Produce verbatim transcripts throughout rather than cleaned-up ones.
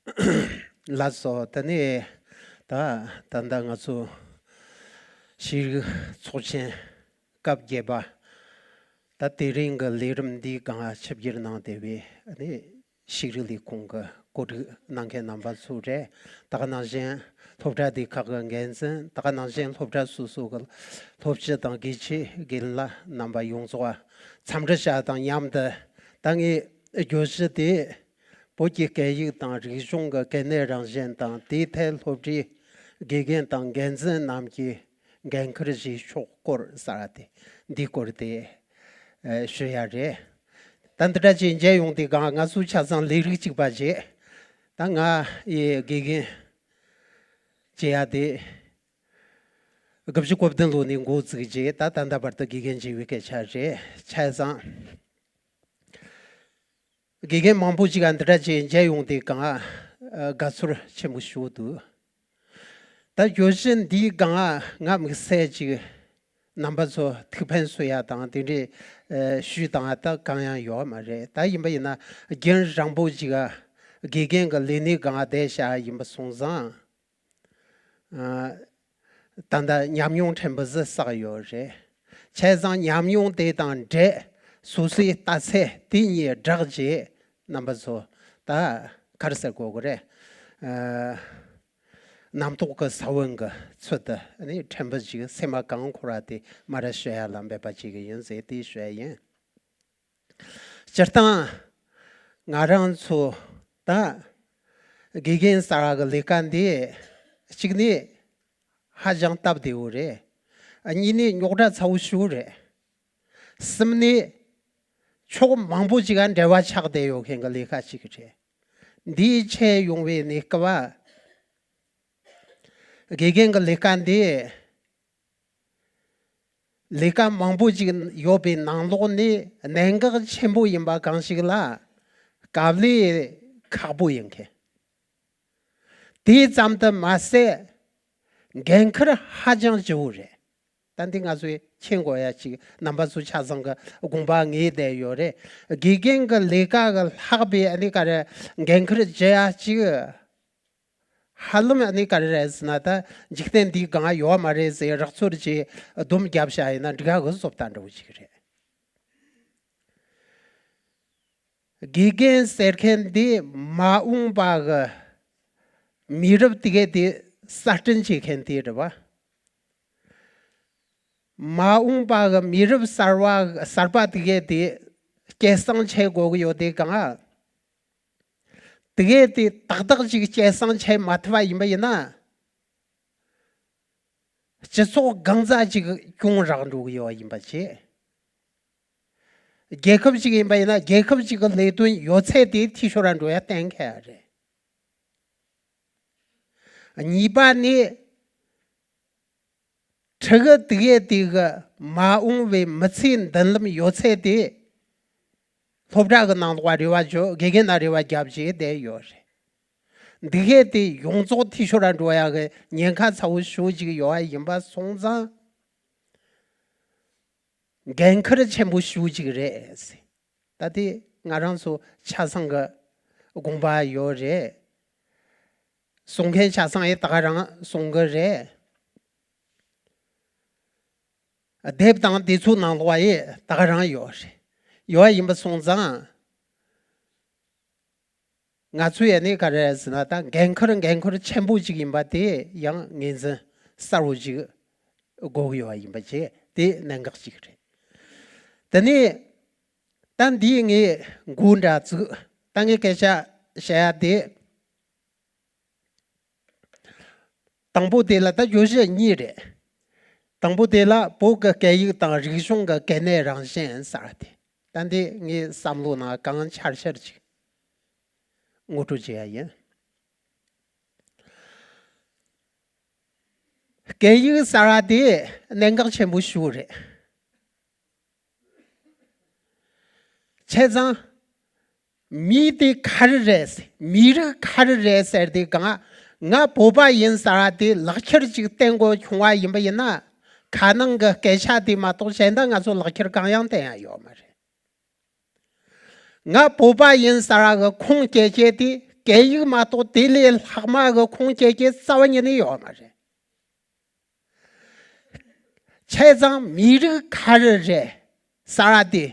ལགས་སོ། ད་ནི་ད་ད་ལྟ་ང་ཚོ་ཤེས་རིག་ཚོགས་ཆེན་སྐབས་བརྒྱད་པ་ད་དེ་རིང་གི་ལས་རིམ་འདིའི་སྒང་ཆིབས་བསྒྱུར་གནང་བསྡད་པའི་ཨ་ནི་ཤེས་རིག་ལས་ཁུངས་ཀྱི་གོ་སྒྲིག་གནང་མཁན་རྣམ་པ་ཚོ་རེད། ད་ག་ནང་བཞིན་སློབ་གྲྭ་སྡེ་ཁག་གི་འགན་འཛིན། ད་ག་ནང་བཞིན་སློབ་གྲྭ་སོ་སོ་གི་སློབ་སྤྱི་དང་དགེ་ཆེ་དགེ་ལགས་རྣམ་པ་ཡོངས་རྫོགས་འཚམས་འདྲི་བྱ་དང་མཉམ་དུ། ད་ངས་བརྗོད་གཞི་དེ་བོད་ཀྱི་སྐད་ཡིག་དང་རིག་གཞུང་གི་གལ་གནད་རང་བཞིན་དང་། དེའི་ཐད་སློབ་གྲྭའི་དགེ་རྒན་དང་འགན་འཛིན་རྣམས་ཀྱིས་འགན་འཁུར་བཞེས་ཕྱོགས་སྐོར་ཟེར་བ་དེ། འདིའི་སྐོར་དེ་ཨ་ཞུ་ཡ་རེད། ད་འདི་འདྲ་ཅིག་མཇལ་ཡོང་དུས་སྒང་ང་ཚོ་ཆ་ཚང་ལས་རིགས་གཅིག་པ་བྱས། ད་ང་ཡི་དགེ་རྒན་བྱེད་ཡ་དེ་དགུ་བཅུ་གོ་བདུན་ལོ་ནས་འགོ་བཙུགས་རྗེས་ད་ད་ལྟ་བར་དུ་དགེ་རྒན་བྱེད་པའི་སྐད་ཆ་རེད། བྱས་ཙང་དགེ་རྒན་མང་པོ་ཅིག་ག་འདི་འདྲ་ཅིག་མཇལ་ཡོང་དུས་སྒང་ཨ་དགའ་ཚོར་ཆེན་པོ་ཞིག་འདུག་ད་བརྗོད་གཞི་འདིའི་སྒང་ང་དམིགས་བསལ་ཅིག་རྣམ་པ་ཚོ་ཐུགས་ཕན་གསོས་ཡ་དང་དེ་འདྲའི་ཨ་ཞུས་དང་ད་གང་ཡང་ཡོད་མ་རེད། ད་ཡིན་པ་ཡིན་ན་རྒྱུན་རིང་པོ་ཅིག་ག་དགེ་རྒན་གྱི་ལས་གནས་སྒང་བསྡད་བཞག་ཡིན་པ་སོང་ཙང་། ཨ་ད་ལྟ་ཉམས་མྱོང་ཕྲན་བུ་ཟིག་བསགས་ཡོད་རེད། བྱས་ཙང་ཉམས་མྱོང་དེ་དང་འབྲེལ་སོ་སོའི་ལྟ་ཚུལ་དེ་གཉིས་སྦྲགས་རྗེས་རྣམ་པ་ཚོ་ད་ག་རེ་ཟེར་དགོས་ཀྱི་རེད། ཨ་རྣམ་རྟོག་གི་ས་བོན་གྱི་ཚུལ་དུ་ནི་ཕྲན་བུ་ཞིག་སེམས་པ་གང་འཁོར་བ་དེ་མར་ཞུ་ཡ་ལ་འབད་པ་བྱེད་ཀྱི་ཡིན་ཟེར་དེ་ཞུ་ཡ་ཡིན། སྤྱིར་བཏང་ང་རང་ཚོ་ད་དགེ་རྒན་ཟེར་བ་གི་ལས་ཀ་འདི་གཅིག་ནི་ཧ་ཅང་སྟབས་བདེ་བོ་རེད། གཉིས་ནི་རྙོག་དྲ་ཚ་བོ་ཞེ་པོ་རེད། གསུམ་ནི་ཕྱོགས་མང་པོ་ཅིག་ག་འབྲེལ་བ་ཆགས་བསྡད་ཡོད་མཁན་གྱི་ལས་ཀ་ཅིག་རེད། འདིའི་ཆེད་ཡོང་བའི་གནས་སྐབས་དགེ་རྒན་གྱི་ལས་ཀ་འདི་ལས་ཀ་མང་པོ་ཅིག་ཡོད་པའི་ནང་ལོགས་ནས་གནད་འགག་ཆེན་པོ་ཡིན་པ་གང་ཞིག་ལ་དཀའ་ལས་ཁག་པོ་ཡིན་མཁན། དེ་ཙམ་དུ་མ་ཟད་འགན་འཁུར་ཧ་ཅང་ལྕི་བོ་རེད། ད་འདི་ང་ཚོས་མཁྱེན་དགོས་ཡ་ཅིག་རྣམ་པ་ཚོ་ཆ་ཚང་གི་དགོངས་པ་ངེས་བསྡད་ཡོད་རེད། དགེ་རྒན་གྱི་ལས་ཀ་གི་ལྷག་པའི་ཨ་ནི་ག་རེ་འགན་འཁུར་ལྕི་ཡ་ཅིག་ཧ་ལམ་ཨ་ནི་ག་རེ་རེད་ཟེར་ན་ད་འཇིག་རྟེན་འདིའི་སྒང་ཡོད་མ་རེད་ཟེར་རོགས་ཚོར་གྱིས་སྡོམ་བརྒྱབ་བྱ་ཡིན་ན་འགྲིག་ག་གི་བཟོ་ལྟ་འདྲ་བོ་ཅིག་རེད། དགེ་རྒན་ཟེར་མཁན་འདི་མ་འོངས་པ་གི་མི་རབས་དེ་གས་དེ་གསར་སྐྲུན་བྱེད་མཁན་དེ་རེད་བ། མ་འོངས་པ་གི་མི་རབས་གསར་བ་གསར་པ་དེ་གས་དེ་སྐྱེད་སྲིང་བྱེད་དགོས་ཀྱི་ཡོད་དེ་གང་། དེ་གས་དེ་ཏག་ཏག་ཅིག་སྐྱེད་སྲིང་བྱེད་མ་ཐུབ་པ་ཡིན་པ་ཡིན་ན། སྤྱི་ཚོགས་གང་ཙམ་ཅིག་གྱོང་རག་འགྲོ་གི་ཡོད་པ་ཡིན་པ་བྱས། རྒྱལ་ཁབ་ཅིག་ཡིན་པ་ཡིན་ན་རྒྱལ་ཁབ་ཅིག་གི་ལས་དོན་ཡོད་ཚད་དེ་འཐུས་ཤོར་ར་འགྲོ་ཡ་གཏན་འཁེལ་བ་རེད། གཉིས་པ་ནི། ཕྲུ་གུ་དེ་གས་དེ་གི་མ་འོངས་པའི་མི་ཚེའི་མདུན་ལམ་ཡོད་ཚད་དེ། སློབ་གྲྭ་གི་ནང་ལོགས་རེ་བ་བཅོལ། དགེ་རྒན་ན་རེ་བ་རྒྱབ་བྱས་བསྡད་ཡོད་རེད། འདི་གས་དེ་ཡོངས་རྫོགས་འཐུས་ཤོར་ར་འགྲོ་ཡ་གི་ཉེན་ཁ་ཚ་བོ་ཞེ་པོ་ཅིག་ཡོད་པ་ཡིན་པ་སོང་ཙང་། འགན་འཁུར་ཆེན་པོ་ཞེ་པོ་ཅིག་རེད། ད་དེ་ང་རང་ཚོ་ཆ་ཚང་གི་དགོངས་པ་ཡོད་རེད། གསུང་མཁན་ཆ་ཚང་ཡིན་ད་ག་རང་གསུང་གི་རེད། དེབ་དང་དེ་ཚོའི་ནང་ལོགས་ཡིན་ད་ག་རང་ཡོད་རེད། ཡོད་ཡིན་པ་སོང་ཙང་། ང་ཚོས་ཡ་ནི་ག་རེ་ཟེར་ན་ད་འགན་འཁུར་འགན་འཁུར་ཆེན་པོ་ཅིག་ཡིན་པ་དེ་ཡང་ངོས་འཛིན་གསལ་བོ་ཅིག་དགོས་ཀྱི་ཡོད་པ་ཡིན་པ་བྱས་དེ་གནད་འགག་ཅིག་རེད། དེ་ནས་ད་འདིའི་ངས་འགོ་འདྲ་བཙུགས། ད་ངས་སྐད་ཆ་བཤད་ཡ་དེ། དང་པོ་དེ་ལ་ད་བརྗོད་གཞི་གཉིས་རེད། དང་པོ་དེ་ལ་བོད་ཀྱི་སྐད་ཡིག་དང་རིག་གཞུང་གི་གལ་གནད་རང་བཞིན་ཟེར་བ་དེ། ད་འདི་ངའི་བསམ་བློ་ནང་གང་འཆར་འཆར་ཅིག་ངོ་སྤྲོད་བྱེད་ཡ་ཡིན། སྐད་ཡིག་ཟེར་བ་དེ་གནད་འགག་ཆེན་པོ་ཞིག་རེད། བྱས་ཙང་། མི་དེ་ག་རེ་རེད། མི་རིགས་ག་རེ་རེད་ཟེར་དུས་སྒང་། ང་བོད་པ་ཡིན་ཟེར་བ་དེ་ལག་ཁྱེར་ཅིག་བསྟན་དགོས་བྱུང་བ་ཡིན་པ་ཡིན་ན། ཁ་ནང་གི་སྐད་ཆ་དེ་མ་གཏོགས་གཞན་དག་ང་ཚོ་ལག་ཁྱེར་གང་ཡང་བསྟན་ཡ་ཡོད་མ་རེད། ང་བོད་པ་ཡིན་ཟེར་བ་གི་ཁུངས་སྐྱེལ་སྐྱེལ་དེ་ སྐད་ཡིག་མ་གཏོགས་དེ་ལས་ལྷག་མ་གི་ཁུངས་སྐྱེལ་གྱི་རྩ་བ་ཉིད་ནས་ཡོད་མ་རེད། བྱས་ཙང་མི་རིགས་ག་རེ་རེད་ཟེར་བ་དེ།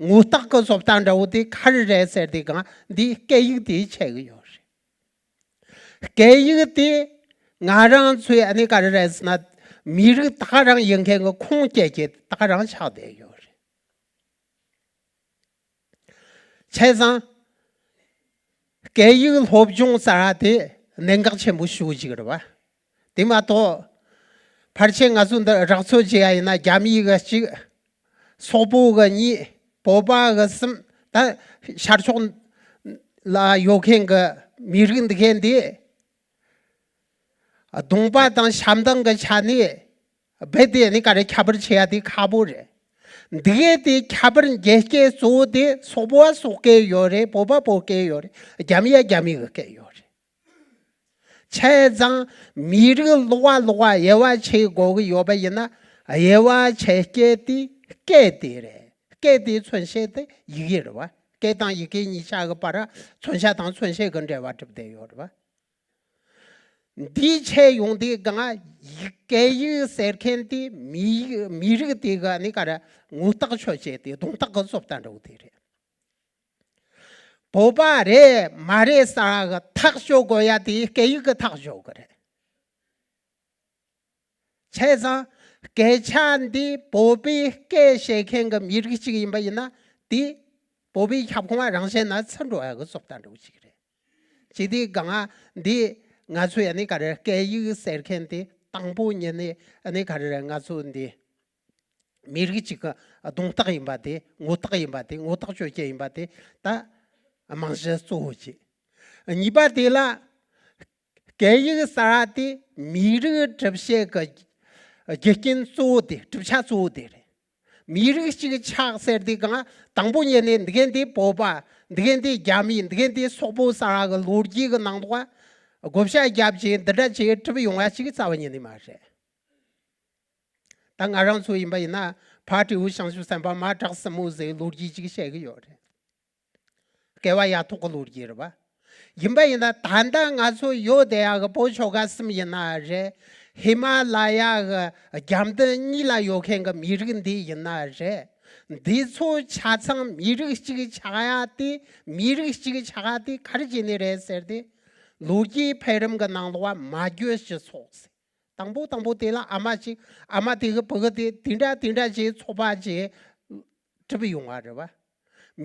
ངོ་རྟགས་ཀྱི་བཟོ་ལྟ་འདྲ་བོ་དེ་ག་རེ་རེད་ཟེར་དུས་སྒང་འདི་སྐད་ཡིག་དེ་ཆགས་ཀྱི་ཡོད་རེད། སྐད་ཡིག་དེ་ང་རང་ཚོའི་ཨ་ནི་ག་རེ་རེད་ཟེར་ན། མི་རིགས་ད་ག་རང་ཡིན་མཁན་གྱི་ཁུངས་སྐྱེལ་གྱི་ད་ག་རང་ཆགས་བསྡད་ཡོད་རེད། བྱས་ཙང་སྐད་ཡིག་སློབ་སྦྱོང་ཟེར་བ་དེ་གནད་འགག་ཆེན་པོ་ཞེ་པོ་ཅིག་རེད་པ། དེ་མ་གཏོགས་ཕལ་ཆེར་ང་ཚོ་འདི་རོགས་ཚོགས་བྱེད་ཡ་ཡིན་ན། རྒྱ་མི་གི་གཅིག་སོག་པོ་གི་གཉིས། བོད་པ་གི་གསུམ། ད་ཤར་ཕྱོགས་ལ་ཡོད་མཁན་གི་མི་རིགས་འདི་གན་འདི། གདོང་པ་དང་ཞབས་འདང་གི་ཆ་ནས་རྦད་དེ་ནི་ག་རེ་ཁྱད་པར་ཕྱེ་ཡ་དེ་ཁག་པོ་རེད། འདི་གའི་དེ་ཁྱད་པར་འབྱེད་སྐད་གཙོ་བོ་དེ་སོག་པོ་བ་སོག་སྐད་ཡོད་རེད། བོད་པ་བོད་སྐད་ཡོད་རེད། རྒྱ་མི་ཡ་རྒྱ་མི་གི་སྐད་ཡོད་རེད། བྱས་ཙང་མི་རིགས་ལོགས་པ་ལོགས་པ་དབྱེ་བ་ཕྱེ་དགོས་གི་ཡོད་པ་ཡིན་ན། དབྱེ་བ་ཕྱེ་སྐད་དེ་སྐད་དེ་རེད། སྐད་དེ་མཚོན་བྱེད་དེ་ཡི་གེ་རེད་པ། སྐད་དང་ཡི་གེ་གཉིས་ཆ་གི་བར་མཚོན་བྱ་དང་མཚོན་བྱེད་གི་འབྲེལ་བ་གྲུབ་བསྡད་ཡོད་རེད་པ། འདི་ཆེ་ཡོང་དུས་སྒང་ཡིག་སྐད་ཡིག་ཟེར་མཁན་དེ་མི་ཡིག་མི་རིགས་དེ་གི་ནི་ག་རེ་ངོ་རྟགས་ཆོས་ཅན་དེ་གདོང་རྟགས་གི་བཟོ་ལྟ་འདྲ་བོ་དེ་རེད། བོད་པ་རེད་མ་རེད་ཟེར་གི་ཐག་གཅོད་དགོས་ཡ་དེ་སྐད་ཡིག་གི་ཐག་གཅོད་གི་རེད། བྱས་ཙང་སྐད་ཆ་འདི་བོད་པའི་སྐད་བཤད་མཁན་གི་མི་རིགས་གཅིག་ཡིན་པ་ཡིན་ན། དེ་བོད་པའི་ཁྱབ་ཁོངས་རང་བཞིན་ན་ཚུད་འགྲོ་ཡ་གི་བཟོ་ལྟ་འདྲ་བོ་ཅིག་རེད། ཅི་སྟེ་གང་ང་འདི་ང་ཚོ་ཡ་ནི་ག་རེ་སྐད་ཡིག་ཟེར་མཁན་དེ་དང་པོ་ཉིད་ནས་ཨ་ནི་ག་རེ་རེད། ང་ཚོ་འདི་མི་རིགས་གཅིག་གི་གདོང་རྟགས་ཡིན་པ་དེ། ངོ་རྟགས་ཡིན་པ་དེ། ངོ་རྟགས་ཆོས་ཅན་ཡིན་པ་དེ་ད་རྨང་གཞི་གཙོ་བོ་གཅིག་གཉིས་པ་དེ་ལ་སྐད་ཡིག་ཟེར་བ་དེ་མི་རིགས་གྲུབ་བྱེད་ཀྱི་རྒྱུ་རྐྱེན་གཙོ་བོ་དེ། གྲུབ་ཆ་གཙོ་བོ་དེ་རེད། མི་རིགས་གཅིག་ཆགས་ཟེར་དུས་གང་དང་པོ་ཉིད་ནས་འདི་གན་དེ་བོད་པ། འདི་གན་དེ་རྒྱ་མི། འདི་གན་དེ་སོག་པོ་ཟེར་བ་གི་ལོ་རྒྱུས་ཀྱི་ནང་དུ་བགོ་བཤའ་བརྒྱབ་བྱས་འདི་འདྲ་བྱས་གྲུབ་ཡོང་བ་ཞིག་རྩ་བ་ཉིད་ནས་མ་རེད། ད་ང་རང་ཚོ་ཡིན་པ་ཡིན་ན་ཕ་སྤྲེའུ་ཞང་ཞུང་སེམས་དཔའ་མ་བྲག་སྲིན་མོ་ཟེར་ལོ་རྒྱུས་ཅིག་བཤད་གི་ཡོད་རེད། སྐལ་བ་ཡ་ཐོག་གི་ལོ་རྒྱུས་རེད་བ། ཡིན་པ་ཡིན་ན་ད་ལྟ་ང་ཚོ་ཡོད་བསྡད་ཡག་གི་བོད་ཆོལ་ཁ་གསུམ་ཡིན་ན་རེད། ཧི་མ་ལ་ཡ་གི་རྒྱབ་མདུན་གཉིས་ལ་ཡོད་མཁན་གི་མི་རིགས་འདི་ཡིན་ན་རེད། འདི་ཚོ་ཆ་ཚང་མི་རིགས་གཅིག་ཆགས་ཡ་དེ། མི་རིགས་གཅིག་ཆགས་ཡ་དེ་ག་རེ་བྱས་ནས་རེད་ཟེར་ཏེ། ལོ་རྒྱུས་འཕེལ་རིམ་གི་ནང་ལོགས་མ་རྒྱུད་སྤྱི་ཚོགས་ཟེར། དང་པོ་དང་པོ་དེ་ལ་ཨ་མ་ཅིག་ཨ་མ་དེ་གི་བུ་གི་དེ་དེ་འདྲ་དེ་འདྲ་བྱས་ཚོགས་པ་བྱས་གྲུབ་ཡོང་བ་རེད་བ།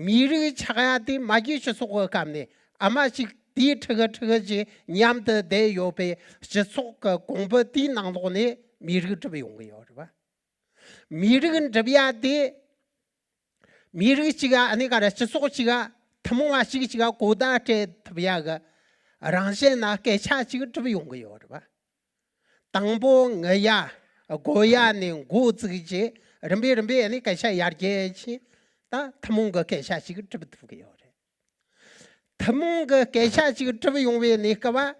མི་རིགས་ཆགས་ཡ་དེ་མ་རྒྱུད་སྤྱི་ཚོགས་ཀྱི་སྐབས་ནས་ཨ་མ་ཅིག་དེའི་ཕྲུ་གུ་ཕྲུ་གུ་བྱས་མཉམ་དུ་བསྡད་ཡོད་པའི་སྤྱི་ཚོགས་ཀྱི་གོང་བུ་དེའི་ནང་ལོགས་ནས་མི་རིགས་གྲུབ་ཡོང་གི་ཡོད་རེད་བ། མི་རིགས་འགྲུབ་ཡ་དེ། མི་རིགས་གཅིག་ག་ཨ་ནི་ག་རེ་སྤྱི་ཚོགས་གཅིག་ག་ཐུན་མོང་བ་གཅིག་གཅིག་ག་གོ་བརྡ་སྤྲད་ཐུབ་ཡ་གི་རང་བཞིན་ན་སྐད་ཆ་གཅིག་གྲུབ་ཡོང་གི་ཡོད་རེད་བ། དང་པོ་ངུ་ཡ་དགོད་ཡ་ནས་འགོ་བཙུགས་རྗེས་རིམ་པས་རིམ་པས་ཨ་ནི་སྐད་ཆ་ཡར་རྒྱས་ཕྱིན། ད་ཐུན་མོང་གི་སྐད་ཆ་གཅིག་གྲུབ་ཐུབ་གི་ཡོད་རེད། ཐུན་མོང་གི་སྐད་ཆ་གཅིག་གྲུབ་ཡོང་བའི་གནས་སྐབས།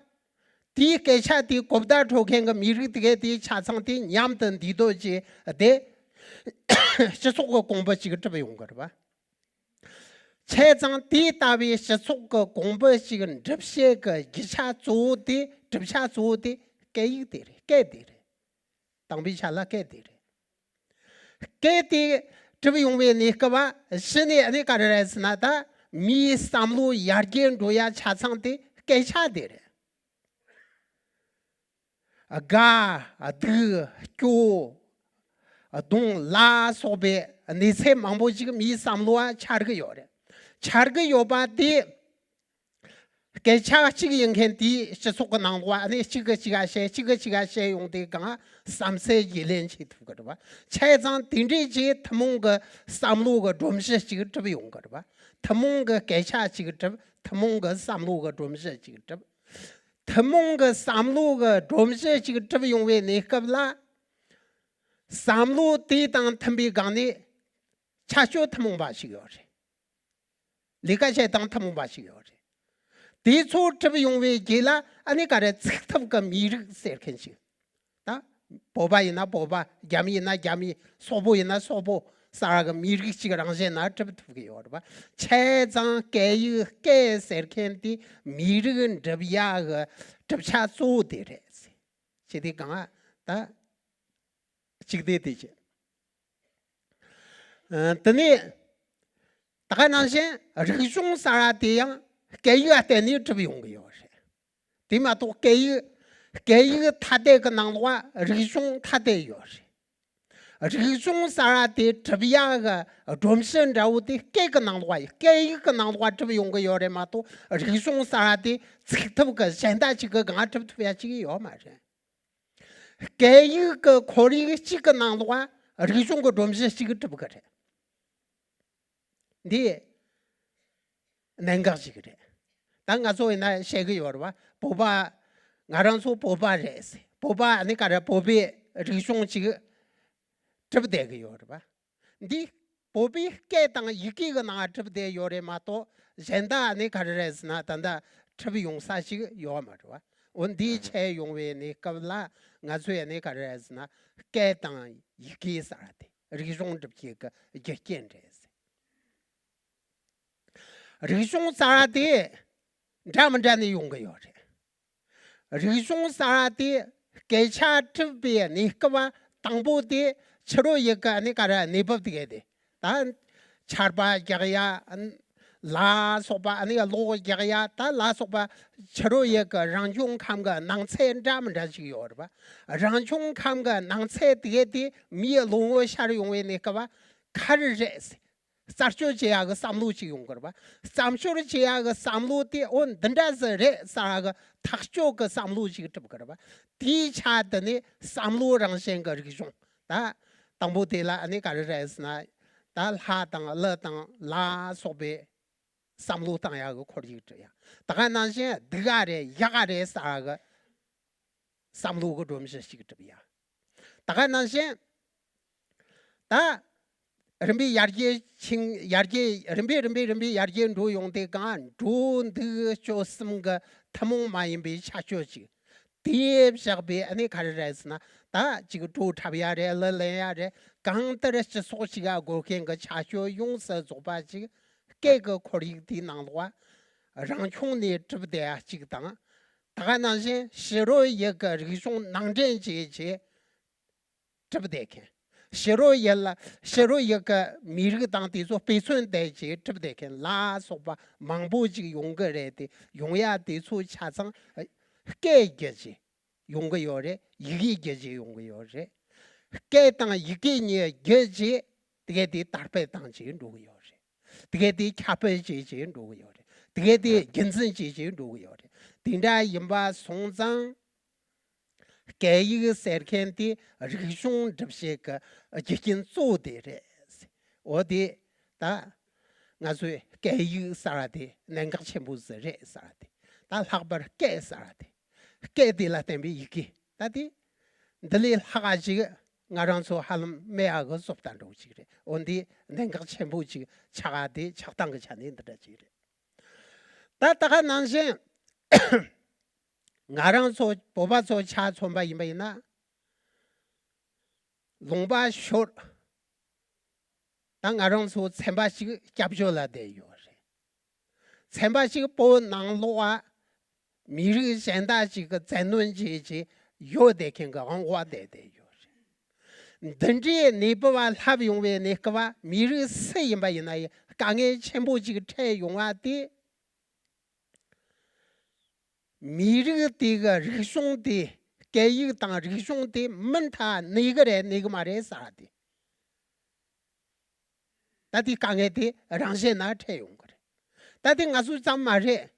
དེའི་སྐད་ཆ་དེའི་གོ་བརྡ་འཕྲོད་མཁན་གྱི་མི་རིགས་དེ་གའི་དེའི་ཆ་ཚང་དེ་མཉམ་དུ་འདུས་སྡོད་བྱས་ཏེ། སྤྱི་ཚོགས་ཀྱི་གོང་བུ་གཅིག་གྲུབ་ཡོང་གི་རེད་བ། བྱས་ཙང་དེ་ལྟ་བུའི་སྤྱི་ཚོགས་ཀྱི་གོང་བུ་གཅིག་འགྲུབ་བྱེད་ཀྱི་རྒྱུ་ཆ་གཙོ་བོ་དེ། གྲུབ་ཆ་གཙོ་བོ་དེ་སྐད་ཡིག་དེ་རེད། སྐད་དེ་རེད། དང་པོའི་ཆ་ལ་སྐད་དེ་རེད། སྐད་དེ་གྲུབ་ཡོང་བའི་གནས་སྐབས་གཞི་ནས་ཨ་ནི་ག་རེ་རེད་ཟེར་ན། ད་མིའི་བསམ་བློ་ཡར་རྒྱས་འགྲོ་ཡ་ཆ་ཚང་དེ་སྐད་ཆ་དེ་རེད། དགའ། སྡུག་སྐྱོ། གདོང་ལ་སོགས་པའི་གནས་ཚད་མང་པོ་ཞིག་མིའི་བསམ་བློ་བ་འཆར་གི་ཡོད་རེད། འཆར་གི་ཡོད་པ་དེ། སྐད་ཆ་གཅིག་ཡིན་མཁན་དེའི་སྤྱི་ཚོགས་ཀྱི་ནང་ལོགས་ཨ་ནི་གཅིག་གིས་གཅིག་ག་བཤད། གཅིག་གིས་གཅིག་ག་བཤད་ཡོང་དུས་གང་བསམ་གཟས་བརྗེ་ལེན་བྱེད་ཐུབ་ཀྱི་རེད་བ། བྱས་ཙང་དེ་འདྲའི་རྗེས་ཐུན་མོང་གི་བསམ་བློ་གི་སྒྲོམ་གཞི་གཅིག་གྲུབ་ཡོང་གི་རེད་བ། ཐུན་མོང་གི་སྐད་ཆ་གཅིག་གྲུབ། ཐུན་མོང་གི་བསམ་བློ་གི་སྒྲོམ་གཞི་གཅིག་གྲུབ། ཐུན་མོང་གི་བསམ་བློ་གི་སྒྲོམ་གཞི་གཅིག་གྲུབ་ཡོང་བའི་གནས་སྐབས་ལ། བསམ་བློ་དེ་དང་མཐུན་པའི་སྒང་ནས་ཁྱད་ཆོས་ཐུན་མོང་པ་ཞིག་ཡོད་རེད། ལས་ཀ་བྱེད་སྟངས་ཐུན་མོང་པ་ཞིག་ཡོད་རེད། དེ་ཚོ་གྲུབ་ཡོང་བའི་རྗེས་ལ་ཨ་ནི་ག་རེ་ཚུགས་ཐུབ་ཀྱི་མི་རིགས་ཟེར་མཁན་ཞིག་ད་བོད་པ་ཡིན་ན་བོད་པ། རྒྱ་མི་ཡིན་ན་རྒྱ་མི། སོག་པོ་ཡིན་ན་སོག་པོ། ས་གི་མི་རིགས་གཅིག་རང་བཞིན་ན་གྲུབ་ཐུབ་ཀྱི་ཡོད་རེད་པ། བྱས་ཙང་སྐད་ཡིག་སྐད་ཟེར་མཁན་དེ་མི་རིགས་འགྲུབ་ཡ་གི་གྲུབ་ཆ་གཙོ་བོ་དེ་རེད། ཅི་སྟེ་གང་ད་གཅིག་དེ་དེ་བྱེད། ཨ། དེ་ནས་ད་ག་ནང་བཞིན་རིག་གཞུང་ཟེར་བ་དེ་ཡང་སྐད་ཡིག་ལ་བརྟེན་ནས་གྲུབ་ཡོང་གི་ཡོད་རེད། དེ་མ་གཏོགས་སྐད་ཡིག་སྐད་ཡིག་ཐ་དད་ཀྱི་ནང་ལོགས་རིག་གཞུང་ཐ་དད་ཡོད་རེད། རིག་གཞུང་ཟེར་བ་དེ་གྲུབ་ཡག་གི་སྒྲོམ་གཞི་འདྲ་བོ་དེ་སྐད་ཀྱི་ནང་ལོགས་ཡིན། སྐད་ཡིག་གི་ནང་ལོགས་གྲུབ་ཡོང་གི་ཡོད་རེད་མ་གཏོགས་རིག་གཞུང་ཟེར་བ་དེ་ཚུགས་ཐུབ་གི་གཞན་དག་ཅིག་གི་སྒང་གྲུབ་ཐུབ་ཡ་ཅིག་ཡོད་མ་རེད། སྐད་ཡིག་གི་ཁོར་ཡུག་གཅིག་གི་ནང་ལོགས་རིག་གཞུང་གི་སྒྲོམ་གཞི་གཅིག་གྲུབ་གི་རེད། འདི་གནད་འགག་ཅིག་རེད། ད་ང་ཚོ་ཡིན་ན་བཤད་གི་ཡོད་རེད་བ། བོད་པ། ང་རང་ཚོ་བོད་པ་རེད། བོད་པ་ཨ་ནི་ག་རེ་བོད་པའི་རིག་གཞུང་ཅིག་གྲུབ་བསྡད་གི་ཡོད་རེད་བ། འདི་བོད་པའི་སྐད་དང་ཡི་གེ་གི་ནང་གྲུབ་བསྡད་ཡོད་རེད་མ་གཏོགས་གཞན་དག་ཨ་ནི་ག་རེ་རེད་ཟེར་ན་ད་ལྟ་གྲུབ་ཡོང་ས་ཞིག་ཡོད་མ་རེད་བ། འོ་འདི་ཆད་ཡོང་བའི་གནས་སྐབས་ལ་ང་ཚོས་ཨ་ནི་ག་རེ་རེད་ཟེར་ན་སྐད་དང་ཡི་གེ་ཟེར་བ་དེ་རིག་གཞུང་སྒྲུབ་བྱེད་ཀྱི་རྒྱུ་རྐྱེན་རེད། རིག་གཞུང་ཟེར་བ་དེ་འདྲ་མི་འདྲ་ནས་ཡོང་གི་ཡོད་རེད། རིག་གཞུང་ཟེར་བ་དེ་སྐད་ཆ་གྲུབ་པའི་གནས་སྐབས་དང་པོ་དེ་ཕྱི་རོལ་ཡུལ་གྱི་ཨ་ནི་ག་རེ་གནས་བབ་དེ་ག་དེ་ད་ཆར་པ་རྒྱག་ཡ་ལ་སོགས་པ་ཨ་ནི་གློག་རྒྱག་ཡ་ད་ལ་སོགས་པ་ཕྱི་རོལ་ཡུལ་གྱི་རང་བྱུང་ཁམས་ཀྱི་སྣང་ཚུལ་འདྲ་མི་འདྲ་ཞིག་ཡོད་རེད་པ། རང་བྱུང་ཁམས་ཀྱི་སྣང་ཚུལ་དེ་ག་དེ་མིའི་བློ་ངོར་ཤར་ཡོང་བའི་གནས་སྐབས་ག་རེ་རེད། རྩད་གཅོད་བྱེད་ཡག་གི་བསམ་བློ་ཅིག་ཡོང་གི་རེད་པ། རྩད་གཅོད་བྱེད་ཡག་གི་བསམ་བློ་དེ་འོ་འདི་འདྲ་ཟིག་རེད་ཟེར་ཡག་གི་ཐག་གཅོད་ཀྱི་བསམ་བློ་ཅིག་གྲུབ་གི་རེད་པ། དེའི་ཆ་དེ་ནས་བསམ་བློ་རང་བཞིན་གྱི་རིག་གཞུང་ད་དང་པོ་དེ་ལ་ཨ་ནི་ག་རེ་རེད་ཟེར་ན་ད་ལྷ་དང་ཀླུ་དང་ལ་སོགས་པའི་བསམ་བློ་བཏང་ཡག་གི་ཁོར་ཡུག་གྲུབ་ཡ། ད་ག་ནང་བཞིན་སྡུག་ག་རེད་ཡག་ག་རེད་ཟེར་ཡག་གི་བསམ་བློ་གི་སྒྲོམ་གཞི་ཞིག་གྲུབ་ཡ། ད་ག་ནང་བཞིན་ད་རིམ་པས་ཡར་རྒྱས་ཕྱིན། ཡར་རྒྱས་རིམ་པས་རིམ་པས་རིམ་པས་ཡར་རྒྱས་འགྲོ་ཡོང་དུས་གང་འགྲོ་འདུག་སྤྱོད་གསུམ་གྱི་ཐུན་མོང་མ་ཡིན་པའི་ཁྱད་ཆོས་ཅིག་དེ་བཞག་པའི་ཨ་ནི་ག་རེ་རེད་ཟེར་ན་ད་ཅིག་བྲོ་འཁྲབ་ཡ་རེད། གླུ་ལེན་ཡ་རེད། གང་ལྟར་སྤྱི་ཚོགས་ཅིག་ག་དགོས་མཁན་གྱི་ཁྱད་ཆོས་ཡོངས་སུ་རྫོགས་པ་ཅིག་སྐད་ཀྱི་ཁོར་ཡུག་དེའི་ནང་ལོགས་རང་བྱུང་ནས་གྲུབ་བསྡད་ཡ་གཅིག་དང་། ད་ག་ནང་བཞིན་ཕྱི་རོལ་ཡུལ་གྱི་རིག་གཞུང་ནང་འདྲེན་བྱས་བྱས་གྲུབ་བསྡད་མཁན། ཕྱི་རོལ་ཡུལ་ལ་ཕྱི་རོལ་ཡུལ་གྱི་མི་རིགས་དང་དེ་ཚོ་དཔེ་མཚོན་བསྡད་བྱས་གྲུབ་བསྡད་མཁན་ལ་སོགས་པ་མང་པོ་ཅིག་ཡོང་གི་རེད་དེ་ཡོང་ཡ་དེ་ཚོ་ཆ་ཚང་སྐད་བརྒྱུད་བྱས་ཡོང་གི་ཡོད་རེད། ཡི་གེ་བརྒྱུད་བྱས་ཡོང་གི་ཡོད་རེད། སྐད་དང་ཡི་གེ་གཉིས་བརྒྱུད་བྱས་དེ་ག་དེ་དར་སྤེལ་བཏང་བྱས་འགྲོ་གི་ཡོད་རེད། དེ་ག་དེ་ཁྱབ་སྤེལ་བྱས་བྱས་འགྲོ་གི་ཡོད་རེད། དེ་ག་དེ་རྒྱུན་འཛིན་བྱས་བྱས་འགྲོ་གི་ཡོད་རེད། དེ་འདྲ་ཡིན་པ་སོང་ཙང་སྐད་ཡིག་ཟེར་མཁན་དེ་རིག་གཞུང་སྒྲུབ་བྱེད་ཀྱི་རྒྱུ་རྐྱེན་གཙོ་བོ་དེ་རེད། འོ་དེ་ད་ང་ཚོས་སྐད་ཡིག་ཟེར་བ་དེ་གནད་འགག་ཆེན་པོ་ཟིག་རེད་ཟེར་བ་དེ། ད་ལྷག་པར་སྐད་ཟེར་བ་དེ། སྐད་དེ་ལ་བརྟེན་པའི་ཡི་གེ་ད་དེ། འདི་ལས་ལྷག་ག་ཅིག་ང་རང་ཚོ་ཧ་ལམ་མེད་ཡག་གི་བཟོ་ལྟ་འདྲ་བོ་ཅིག་རེད། འོ་འདི་གནད་འགག་ཆེན་པོ་ཅིག་ཆགས་ཡ་དེ་ཆགས་སྟངས་ཀྱི་ཆ་ནས་འདི་འདྲ་ཅིག་རེད། ད་ད་ག་ནང་བཞིན་ང་རང་ཚོ་བོད་པ་ཚོ་ཆ་མཚོན་པ་ཡིན་པ་ཡིན་ན། ལུང་པ་ཤོར། ད་ང་རང་ཚོ་ཚན་པ་ཞིག་སྐྱབས་བཅོལ་ལ་བསྡད་ཡོད་རེད། ཚན་པ་ཞིག་བོད་ནང་ལོགས་ཨ་མི་རིགས་གཞན་དག་ཅིག་གི་བཙན་གནོན་བྱེད་ཀྱི་ཡོད་བསྡད་མཁན་གྱི་དབང་བ་བསྡད་བསྡད་ཡོད་རེད། འདི་འདྲའི་གནས་བབ་ལ་ལྷབ་ཡོང་བའི་གནས་སྐབས་མི་རིགས་སུ་ཡིན་པ་ཡིན་ན་ཡང་དཀའ་ངལ་ཆེན་པོ་ཅིག་འཕྲད་ཡོང་བ་དེ། མི་རིགས་དེ་གི་རིག་གཞུང་དེ་སྐད་ཡིག་དང་རིག་གཞུང་དེ་མུ་མཐུད་གནས་གི་རེད་གནས་གི་མ་རེད་ཟེར་བ་དེ། ད་དེ་དཀའ་ངལ་དེ་རང་བཞིན་ན་འཕྲད་ཡོང་གི་རེད། ད་དེ་ང་ཚོ་ཙམ་མ་རེད།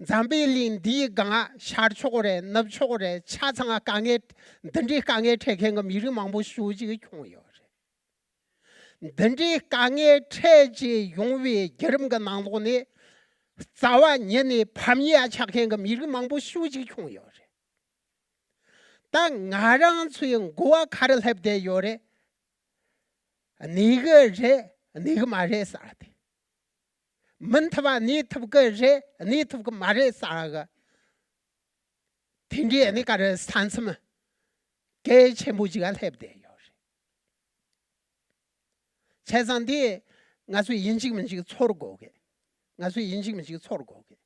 འཛམ་བུའི་གླིང་འདིའི་སྒང་ཤར་ཕྱོགས་རེད་ནུབ་ཕྱོགས་རེད་ཆ་ཚང་དཀའ་ངལ་འདི་འདྲའི་དཀའ་ངལ་འཕྲད་མཁན་གྱི་མི་རིགས་མང་པོ་ཞེ་ཅིག་བྱུང་ཡོད་རེད། འདི་འདྲའི་དཀའ་ངལ་འཕྲད་ཅིག་ཡོང་བའི་བརྒྱུད་རིམ་གྱི་ནང་ལོགས་ནས་རྩ་བ་ཉིད་ནས་ཕམ་ཉེས་ཆགས་མཁན་གྱི་མི་རིགས་མང་པོ་ཞེ་ཅིག་བྱུང་ཡོད་རེད། ད་ང་རང་ཚོའི་མགོ་བ་ག་རེ་སླེབས་བསྡད་ཡོད་རེད། གནས་གི་རེད་གནས་གི་མ་རེད་ཟེར་བ་དེ། མུ་མཐུད་པ་གནས་ཐུབ་གི་རེད་གནས་ཐུབ་གི་མ་རེད་ཟེར་གི། དེ་འདྲའི་ཨ་ནི་ག་རེ་ས་མཚམས་གལ་ཆེན་པོ་ཅིག་ག་སླེབས་བསྡད་ཡོད་རེད། བྱས་ཙང་དེ་ང་ཚོས་ཡིན་གཅིག་མིན་གཅིག་ཚོར་དགོས་གི། ང་ཚོས་ཡིན་གཅིག་མིན་གཅིག་ཚོར་དགོས་གི།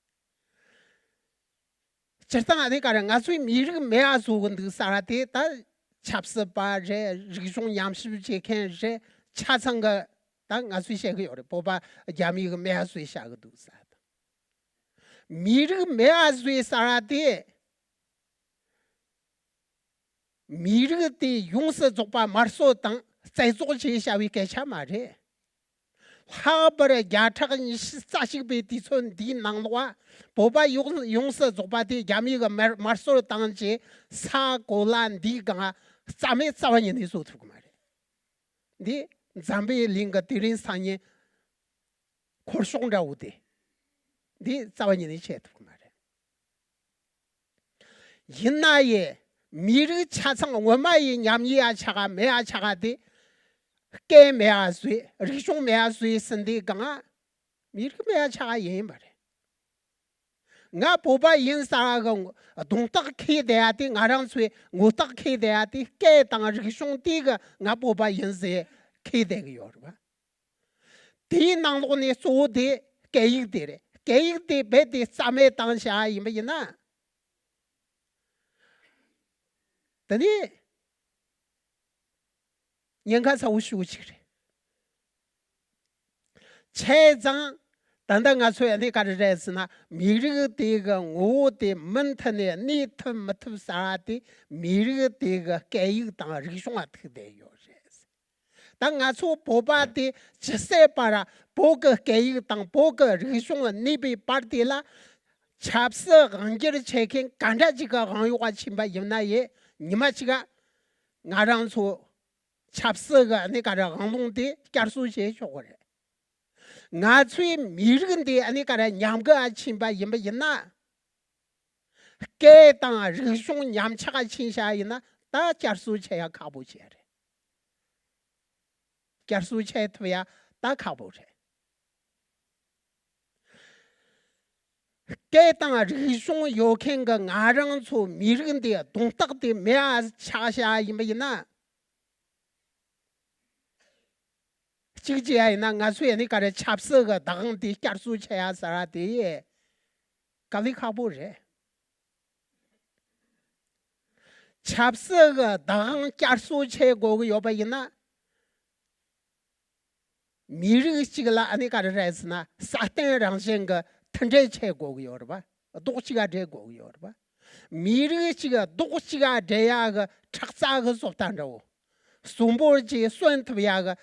སྤྱིར་བཏང་ཨ་ནི་ག་རེ་ང་ཚོས་མི་རིགས་མེད་པ་བཟོ་གི་འདུག་ཟེར་བ་དེ་ད་ཆབ་སྲིད་པ་རེད། རིག་གཞུང་ཉམས་ཞིབ་བྱེད་མཁན་རེད། ཆ་ཚང་གི་ད་ང་ཚོས་བཤད་གི་ཡོད་རེད། བོད་པ་རྒྱ་མི་གི་མེད་པ་བཟོས་བཞག་གི་འདུག་ཟེར། མི་རིགས་མེད་པ་བཟོས་ཟེར་བ་དེ། མི་རིགས་དེ་ཡོངས་སུ་རྫོགས་པ་དམར་གསོད་དང་རྩ་གཏོར་བྱས་བཞག་པའི་སྐད་ཆ་མ་རེད། ལྷག་པར་བརྒྱ་ཕྲག་ཉི་ཤུ་རྩ་གཅིག་པའི་དུས་ཚོད་འདིའི་ནང་ལོགས་བོད་པ་ཡོངས་ཡོངས་སུ་རྫོགས་པ་དེ་རྒྱ་མི་གི་དམར་དམར་གསོད་བཏང་བྱས་ས་གོ་ལ་འདིའི་སྒང་རྩ་མེད་རྩ་བ་ཉིད་ནས་བཟོ་ཐུབ་གི་མ་རེད། འདི་འཛམ་བུའི་གླིང་གི་དེ་རིང་སང་ཉིན་འཁོར་ཕྱོགས་འདྲ་བོ་དེ་འདི་རྩ་བ་ཉིད་ནས་བྱེད་ཐུབ་གི་མ་རེད། ཡིན་ན་ཡང་མི་རིགས་ཆ་ཚང་ངོ་མ་ཡི་ཉམས་ཉེས་ཡ་ཆགས་ག་མེད་ཡ་ཆགས་ག་དེ་སྐད་མེད་ཡ་བཟོས། རིག་གཞུང་མེད་ཡ་བཟོས་ཟིན་དེ་གང་ང་མི་རིགས་མེད་ཡ་ཆགས་ག་ཡིན་པ་རེད། ང་བོད་པ་ཡིན་ཟེར་གི་གདོང་ཐག་འཁེལ་བསྡད་ཡ་དེ། ང་རང་ཚོའི་ངོ་ཐག་འཁེལ་བསྡད་ཡ་དེ་སྐད་དང་རིག་གཞུང་དེ་གི་ང་བོད་པ་ཡིན་ཟེར་འཁེལ་བསྡད་གི་ཡོད་རེད་པ། དེའི་ནང་ལོགས་ནས་གཙོ་བོ་དེ་སྐད་ཡིག་དེ་རེད། སྐད་ཡིག་དེ་རྦད་དེ་རྩ་མེད་བཏང་བཞག་ཡིན་པ་ཡིན་ན། དེ་ནི་ཉེན་ཁ་ཚ་བོ་ཞེ་པོ་ཅིག་རེད། བྱས་ཙང་ད་ལྟ་ང་ཚོས་ཨ་ནི་ག་རེ་རེད་ཟེར་ན། མི་རིགས་དེ་གི་ངོ་བོ་དེ་མུ་མཐུད་ནས་གནས་ཐུབ་མི་ཐུབ་ཟེར་བ་དེ་མི་རིགས་དེ་གི་སྐད་ཡིག་དང་རིག་གཞུང་ལ་ཐུག་བསྡད་ཡོད་རེད། ད་ང་ཚོ་བོད་པ་དེ་ཇི་སྲིད་བར་བོད་ཀྱི་སྐད་ཡིག་དང་བོད་ཀྱི་རིག་གཞུང་གནས་པའི་བར་དེ་ལ། ཆབ་སྲིད་དབང་སྒྱུར་བྱེད་མཁན་ག་འདྲ་ཅིག་གི་དབང་གཡོག་ཕྱིན་པ་ཡིན་ན་ཡང་ཉི་མ་གཅིག་ག་ང་རང་ཚོ་ཆབ་སྲིད་ཀྱི་གནས་ག་རེ་དབང་ལུང་དེ་བསྐྱར་གསོ་བྱེད་ཆོག་གི་རེད། ང་ཚོའི་མི་རིགས་འདི་གནས་ག་རེ་ཉམས་རྒུད་ཕྱིན་པ་ཡིན་པ་ཡིན་ན། སྐད་དང་རིག་གཞུང་ཉམས་ཆག་ཕྱིན་བཞག་ཡིན་ན་ད་བསྐྱར་གསོ་བྱེད་ཡ་ཁག་པོ་ཆགས་རེད། བསྐྱར་གསོ་བྱེད་ཐུབ་ཡ་ད་ཁག་པོ་རེད། སྐད་དང་རིག་གཞུང་ཡོད་མཁན་གྱི་ང་རང་ཚོ་མི་རིགས་འདི་གདོང་ཐག་དེ་མེད་པ་ཆགས་བཞག་ཡིན་པ་ཡིན་ན། གཅིག་བྱས་ཡ་ཡིན་ན་ང་ཚོས་ཡ་ནི་ག་རེ་ཆབ་སྲིད་ཀྱི་བདག་དབང་དེ་བསྐྱར་གསོ་བྱེད་ཡ་ཟེར་བ་དེ་དཀའ་ལས་ཁག་པོ་རེད། ཆབ་སྲིད་ཀྱི་བདག་དབང་བསྐྱར་གསོ་བྱེད་དགོས་ཀྱི་ཡོད་པ་ཡིན་ན། མི་རིགས་གཅིག་ལ་ཨ་ནི་ག་རེ་རེད་ཟེར་ན་སྲ་བརྟན་རང་བཞིན་གྱི་མཐུན་སྒྲིལ་བྱེད་དགོས་ཀྱི་ཡོད་རེད་པ། རྡོག་གཅིག་ག་སྦྲེལ་དགོས་ཀྱི་ཡོད་རེད་པ། མི་རིགས་གཅིག་རྡོག་གཅིག་ག་སྦྲེལ་ཡག་གི་ཁྲག་རྩ་གི་བཟོ་ལྟ་འདྲ་བོ། གསོན་པོ་བྱས་གསོན་ཐུབ་ཡག་གི་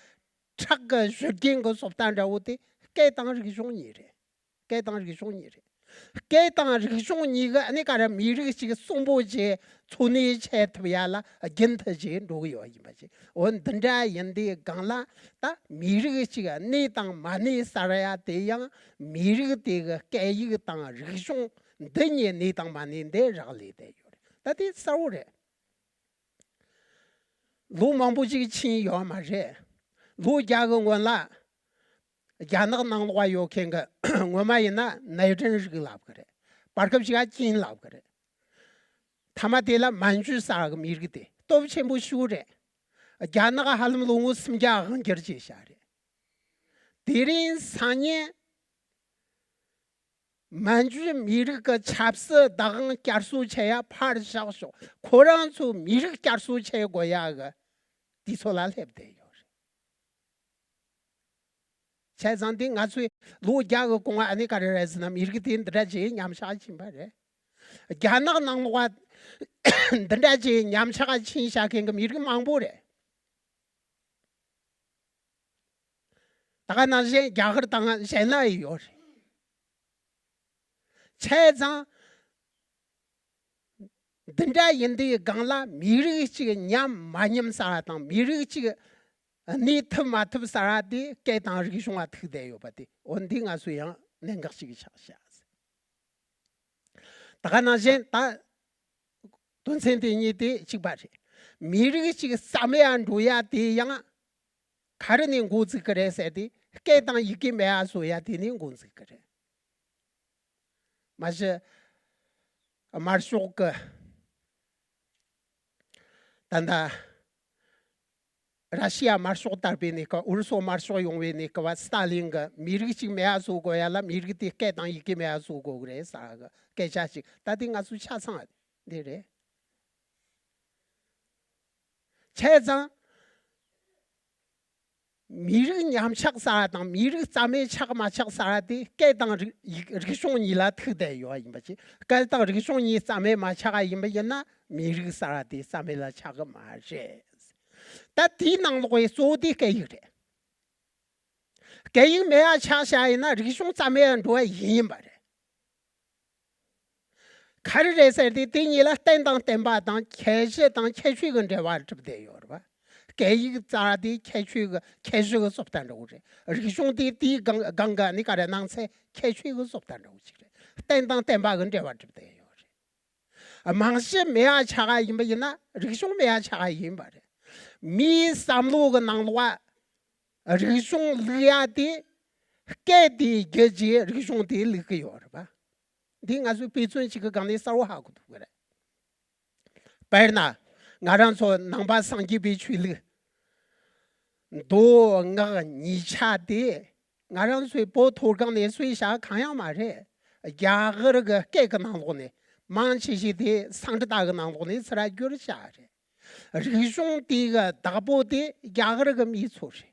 ཁྲག་གི་བཞུར་རྒྱུན་གི་བཟོ་ལྟ་འདྲ་བོ་དེ་སྐད་དང་རིག་གཞུང་གཉིས་རེད། སྐད་དང་རིག་གཞུང་གཉིས་རེད། སྐད་དང་རིག་གཞུང་གཉིས་ཀྱི་ཨ་ནི་ག་རེ་མི་རིགས་གཅིག་གསོན་པོ་བྱས་འཚོ་གནས་བྱེད་ཐུབ་ཡ་ལ་རྒྱུན་མཐུད་བྱས་འགྲོ་གི་ཡོད་ཡིན་པ་ཅིག་འོ་འདི་འདྲ་ཡིན་དུས་སྒང་ལ་ད་མི་རིགས་གཅིག་གནས་དང་མ་གནས་ཟེར་ཡ་དེ་ཡང་མི་རིགས་དེ་གི་སྐད་ཡིག་དང་རིག་གཞུང་འདི་གཉིས་གནས་དང་མ་གནས་འདི་རག་ལས་བསྡད་ཡོད་རེད། ད་དེ་གསལ་བོ་རེད། ལོ་མང་པོ་ཅིག་ཕྱིན་ཡོད་མ་རེད། ལོ་བརྒྱ་གི་སྔོན་ལ་རྒྱ་ནག་ནང་ལོགས་ཡོད་མཁན་གྱི་སྔོན་མ་ཡིན་ན་ནའི་ཀྲིན་རིགས་ལབ་གི་རེད། བར་སྐབས་ཤིག་ག་ཅིན་ལབ་གི་རེད། མཐའ་མ་དེ་ལ་མན་ཇུ་ཟེར་གི་མི་རིགས་དེ་སྟོབས་ཆེན་པོ་ཞིག་རེད། རྒྱ་ནག་ཧ་ལམ་ལོ་ངོ་སུམ་བརྒྱ་དབང་སྒྱུར་བྱས་བཞག་རེད། དེ་རིང་སང་ཉིན། མན་ཇུའི་མི་རིགས་ཀྱི་ཆབ་སྲིད་བདག་དབང་བསྐྱར་གསོ་བྱེད་ཡ་ཕར་བཞག་ཤོག་ཁོ་རང་ཚོའི་མི་རིགས་བསྐྱར་གསོ་བྱེད་དགོས་ཡ་གི་དུས་ཚོད་ལ་སླེབས་བསྡད་ཡོད་རེད། བྱས་ཙང་དེ་ང་ཚོས་ལོ་བརྒྱ་གི་གོང་ལ་ཨ་ནི་ག་རེ་རེད་ཟེར་ན་མི་རིགས་དེ་འདི་འདྲ་ཅིག་ཉམས་ཆག་ཕྱིན་པ་རེད། རྒྱ་ནག་ནང་ལོགས་འདི་འདྲ་ཅིག་ཉམས་ཆག་ཕྱིན་བཞག་མཁན་གྱི་མི་རིགས་མང་པོ་རེད། ད་ག་ནང་བཞིན་རྒྱ་གར་དང་གཞན་ལ་ཡི་ཡོད་རེད། བྱས་ཙང་འདི་འདྲ་ཡིན་དུས་སྒང་ལ་མི་རིགས་གཅིག་ཉམས་མ་ཉམས་ཟེར་བ་དང་མི་རིགས་གཅིག་གནས་ཐུབ་མ་ཐུབ་ཟེར་བ་དེ་སྐད་དང་རིག་གཞུང་ལ་ཐུག་བསྡད་ཡོད་པ་དེ་འོ་འདི་ང་ཚོ་ཡང་གནད་འགག་ཅིག་ཆགས་ཤག་ད་ག་ནང་བཞིན་ད་དོན་ཚན་དེ་གཉིས་དེ་གཅིག་པ་རེད། མི་རིགས་གཅིག་རྩ་མེད་ཡ་འགྲོ་ཡ་དེ་ཡང་ག་རེ་ནས་འགོ་འཛུགས་ཀྱི་རེད་ཟེར་དུས་སྐད་དང་ཡི་གེ་མེད་ཡ་བཟོ་ཡ་དེ་ནས་འགོ་འཛུགས་ཀྱི་རེད། མ་གཞི་དམར་ཤོག་གི་ད་ལྟ་ ར་ཤི་ཡ་དམར་ཤོག་དར་བའི་གནས་སྐབས། ཨུ་རུ་སུ་དམར་ཤོག་ཡོང་བའི་གནས་སྐབས། སི་ཏཱ་ལིན་གྱིས་མི་རིགས་གཅིག་མེད་པ་བཟོ་དགོས་ཡ་ལ་མི་རིགས་དེའི་སྐད་དང་ཡི་གེ་མེད་པ་བཟོ་དགོས་ཀྱི་རེད་ཟེར་གི་སྐད་ཆ་ཞིག་ད་དེ་ང་ཚོ་ཆ་ཚང་འདི་རེད། བྱས་ཙང་། མི་རིགས་ཉམས་ཆག་ཟེར་བ་དང་མི་རིགས་རྩ་མེད་ཆགས་མ་ཆགས་ཟེར་བ་དེ་སྐད་དང་རིག་ཡིག་རིག་གཞུང་གཉིས་ལ་ཐུག་བསྡད་ཡོད་ཡིན་པ་ཅིག་སྐད་དང་རིག་གཞུང་གཉིས་རྩ་མེད་མ་ཆགས་པ་ཡིན་པ་ཡིན་ན་མི་རིགས་ཟེར་བ་དེ་རྩ་མེད་ལ་ཆགས་གི་མ་རེད། ད་དེའི་ནང་ལོགས་ཀྱི་གཙོ་བོ་དེ་སྐད་ཡིག་རེད། སྐད་ཡིག་མེད་པ་ཆགས་བཞག་ཡིན་ན་རིག་གཞུང་རྩ་མེད་འགྲོ་བ་ཡིན་ཡིན་པ་རེད། ག་རེ་རེད་ཟེར་དུས་དེ་གཉིས་ལ་རྟེན་དང་བརྟེན་པ་དང་ཁྱད་གཞི་དང་ཁྱད་ཆོས་ཀྱི་འབྲེལ་བ་གྲུབ་བསྡད་ཡོད་རེད་པ། སྐད་ཡིག་ཙང་དེ་ཁྱད་ཆོས་ཀྱི་ཁྱད་གཞི་གི་བཟོ་ལྟ་འདྲ་བོ་རེད། རིག་གཞུང་དེ་དེའི་སྒང་སྒང་ག་ནི་ག་རེ་སྣང་ཚད་ཁྱད་ཆོས་ཀྱི་བཟོ་ལྟ་འདྲ་བོ་ཅིག་རེད། རྟེན་དང་བརྟེན་པ་གི་འབྲེལ་བ་གྲུབ་བསྡད་ཡོད་རེད། རྨང་གཞི་མེད་པ་ཆགས་པ་ཡིན་པ་ཡིན་ན་རིག་གཞུང་མེད་པ་ཆགས་པ་ཡིན་པ་རེད། མིའི་བསམ་བློ་གི་ནང་ལོགས་རིག་གཞུང་བླུག་ཡ་དེ་སྐད་དེའི་རྒྱུ་གྱིས་རིག་གཞུང་དེ་བླུག་གི་ཡོད་རེད་པ། འདི་ང་ཚོས་དཔེ་མཚོན་གཅིག་གི་སྒང་ནས་གསལ་བོ་ཧ་གོ་ཐུབ་ཀྱི་རེད། དཔེར་ན། ང་རང་ཚོ་ནང་པ་སངས་རྒྱས་པའི་ཆོས་ལུགས་མདོ་སྔགས་གཉིས་ཆ་དེ་ང་རང་ཚོའི་བོད་མཐོ་སྒང་ནས་གསོས་བཞག་གང་ཡང་མ་རེད། རྒྱ་གར་གྱི་སྐད་ཀྱི་ནང་ལོགས་ནས་མང་ཆེ་ཤོས་དེ་སཾ་སྐྲྀ་ཏ་གི་ནང་ལོགས་ནས་ཚུར་བསྒྱུར་བཞག་རེད། རིག་གཞུང་དེ་གི་བདག་པོ་དེ་རྒྱ་གར་གྱི་མི་ཚོ་རེད།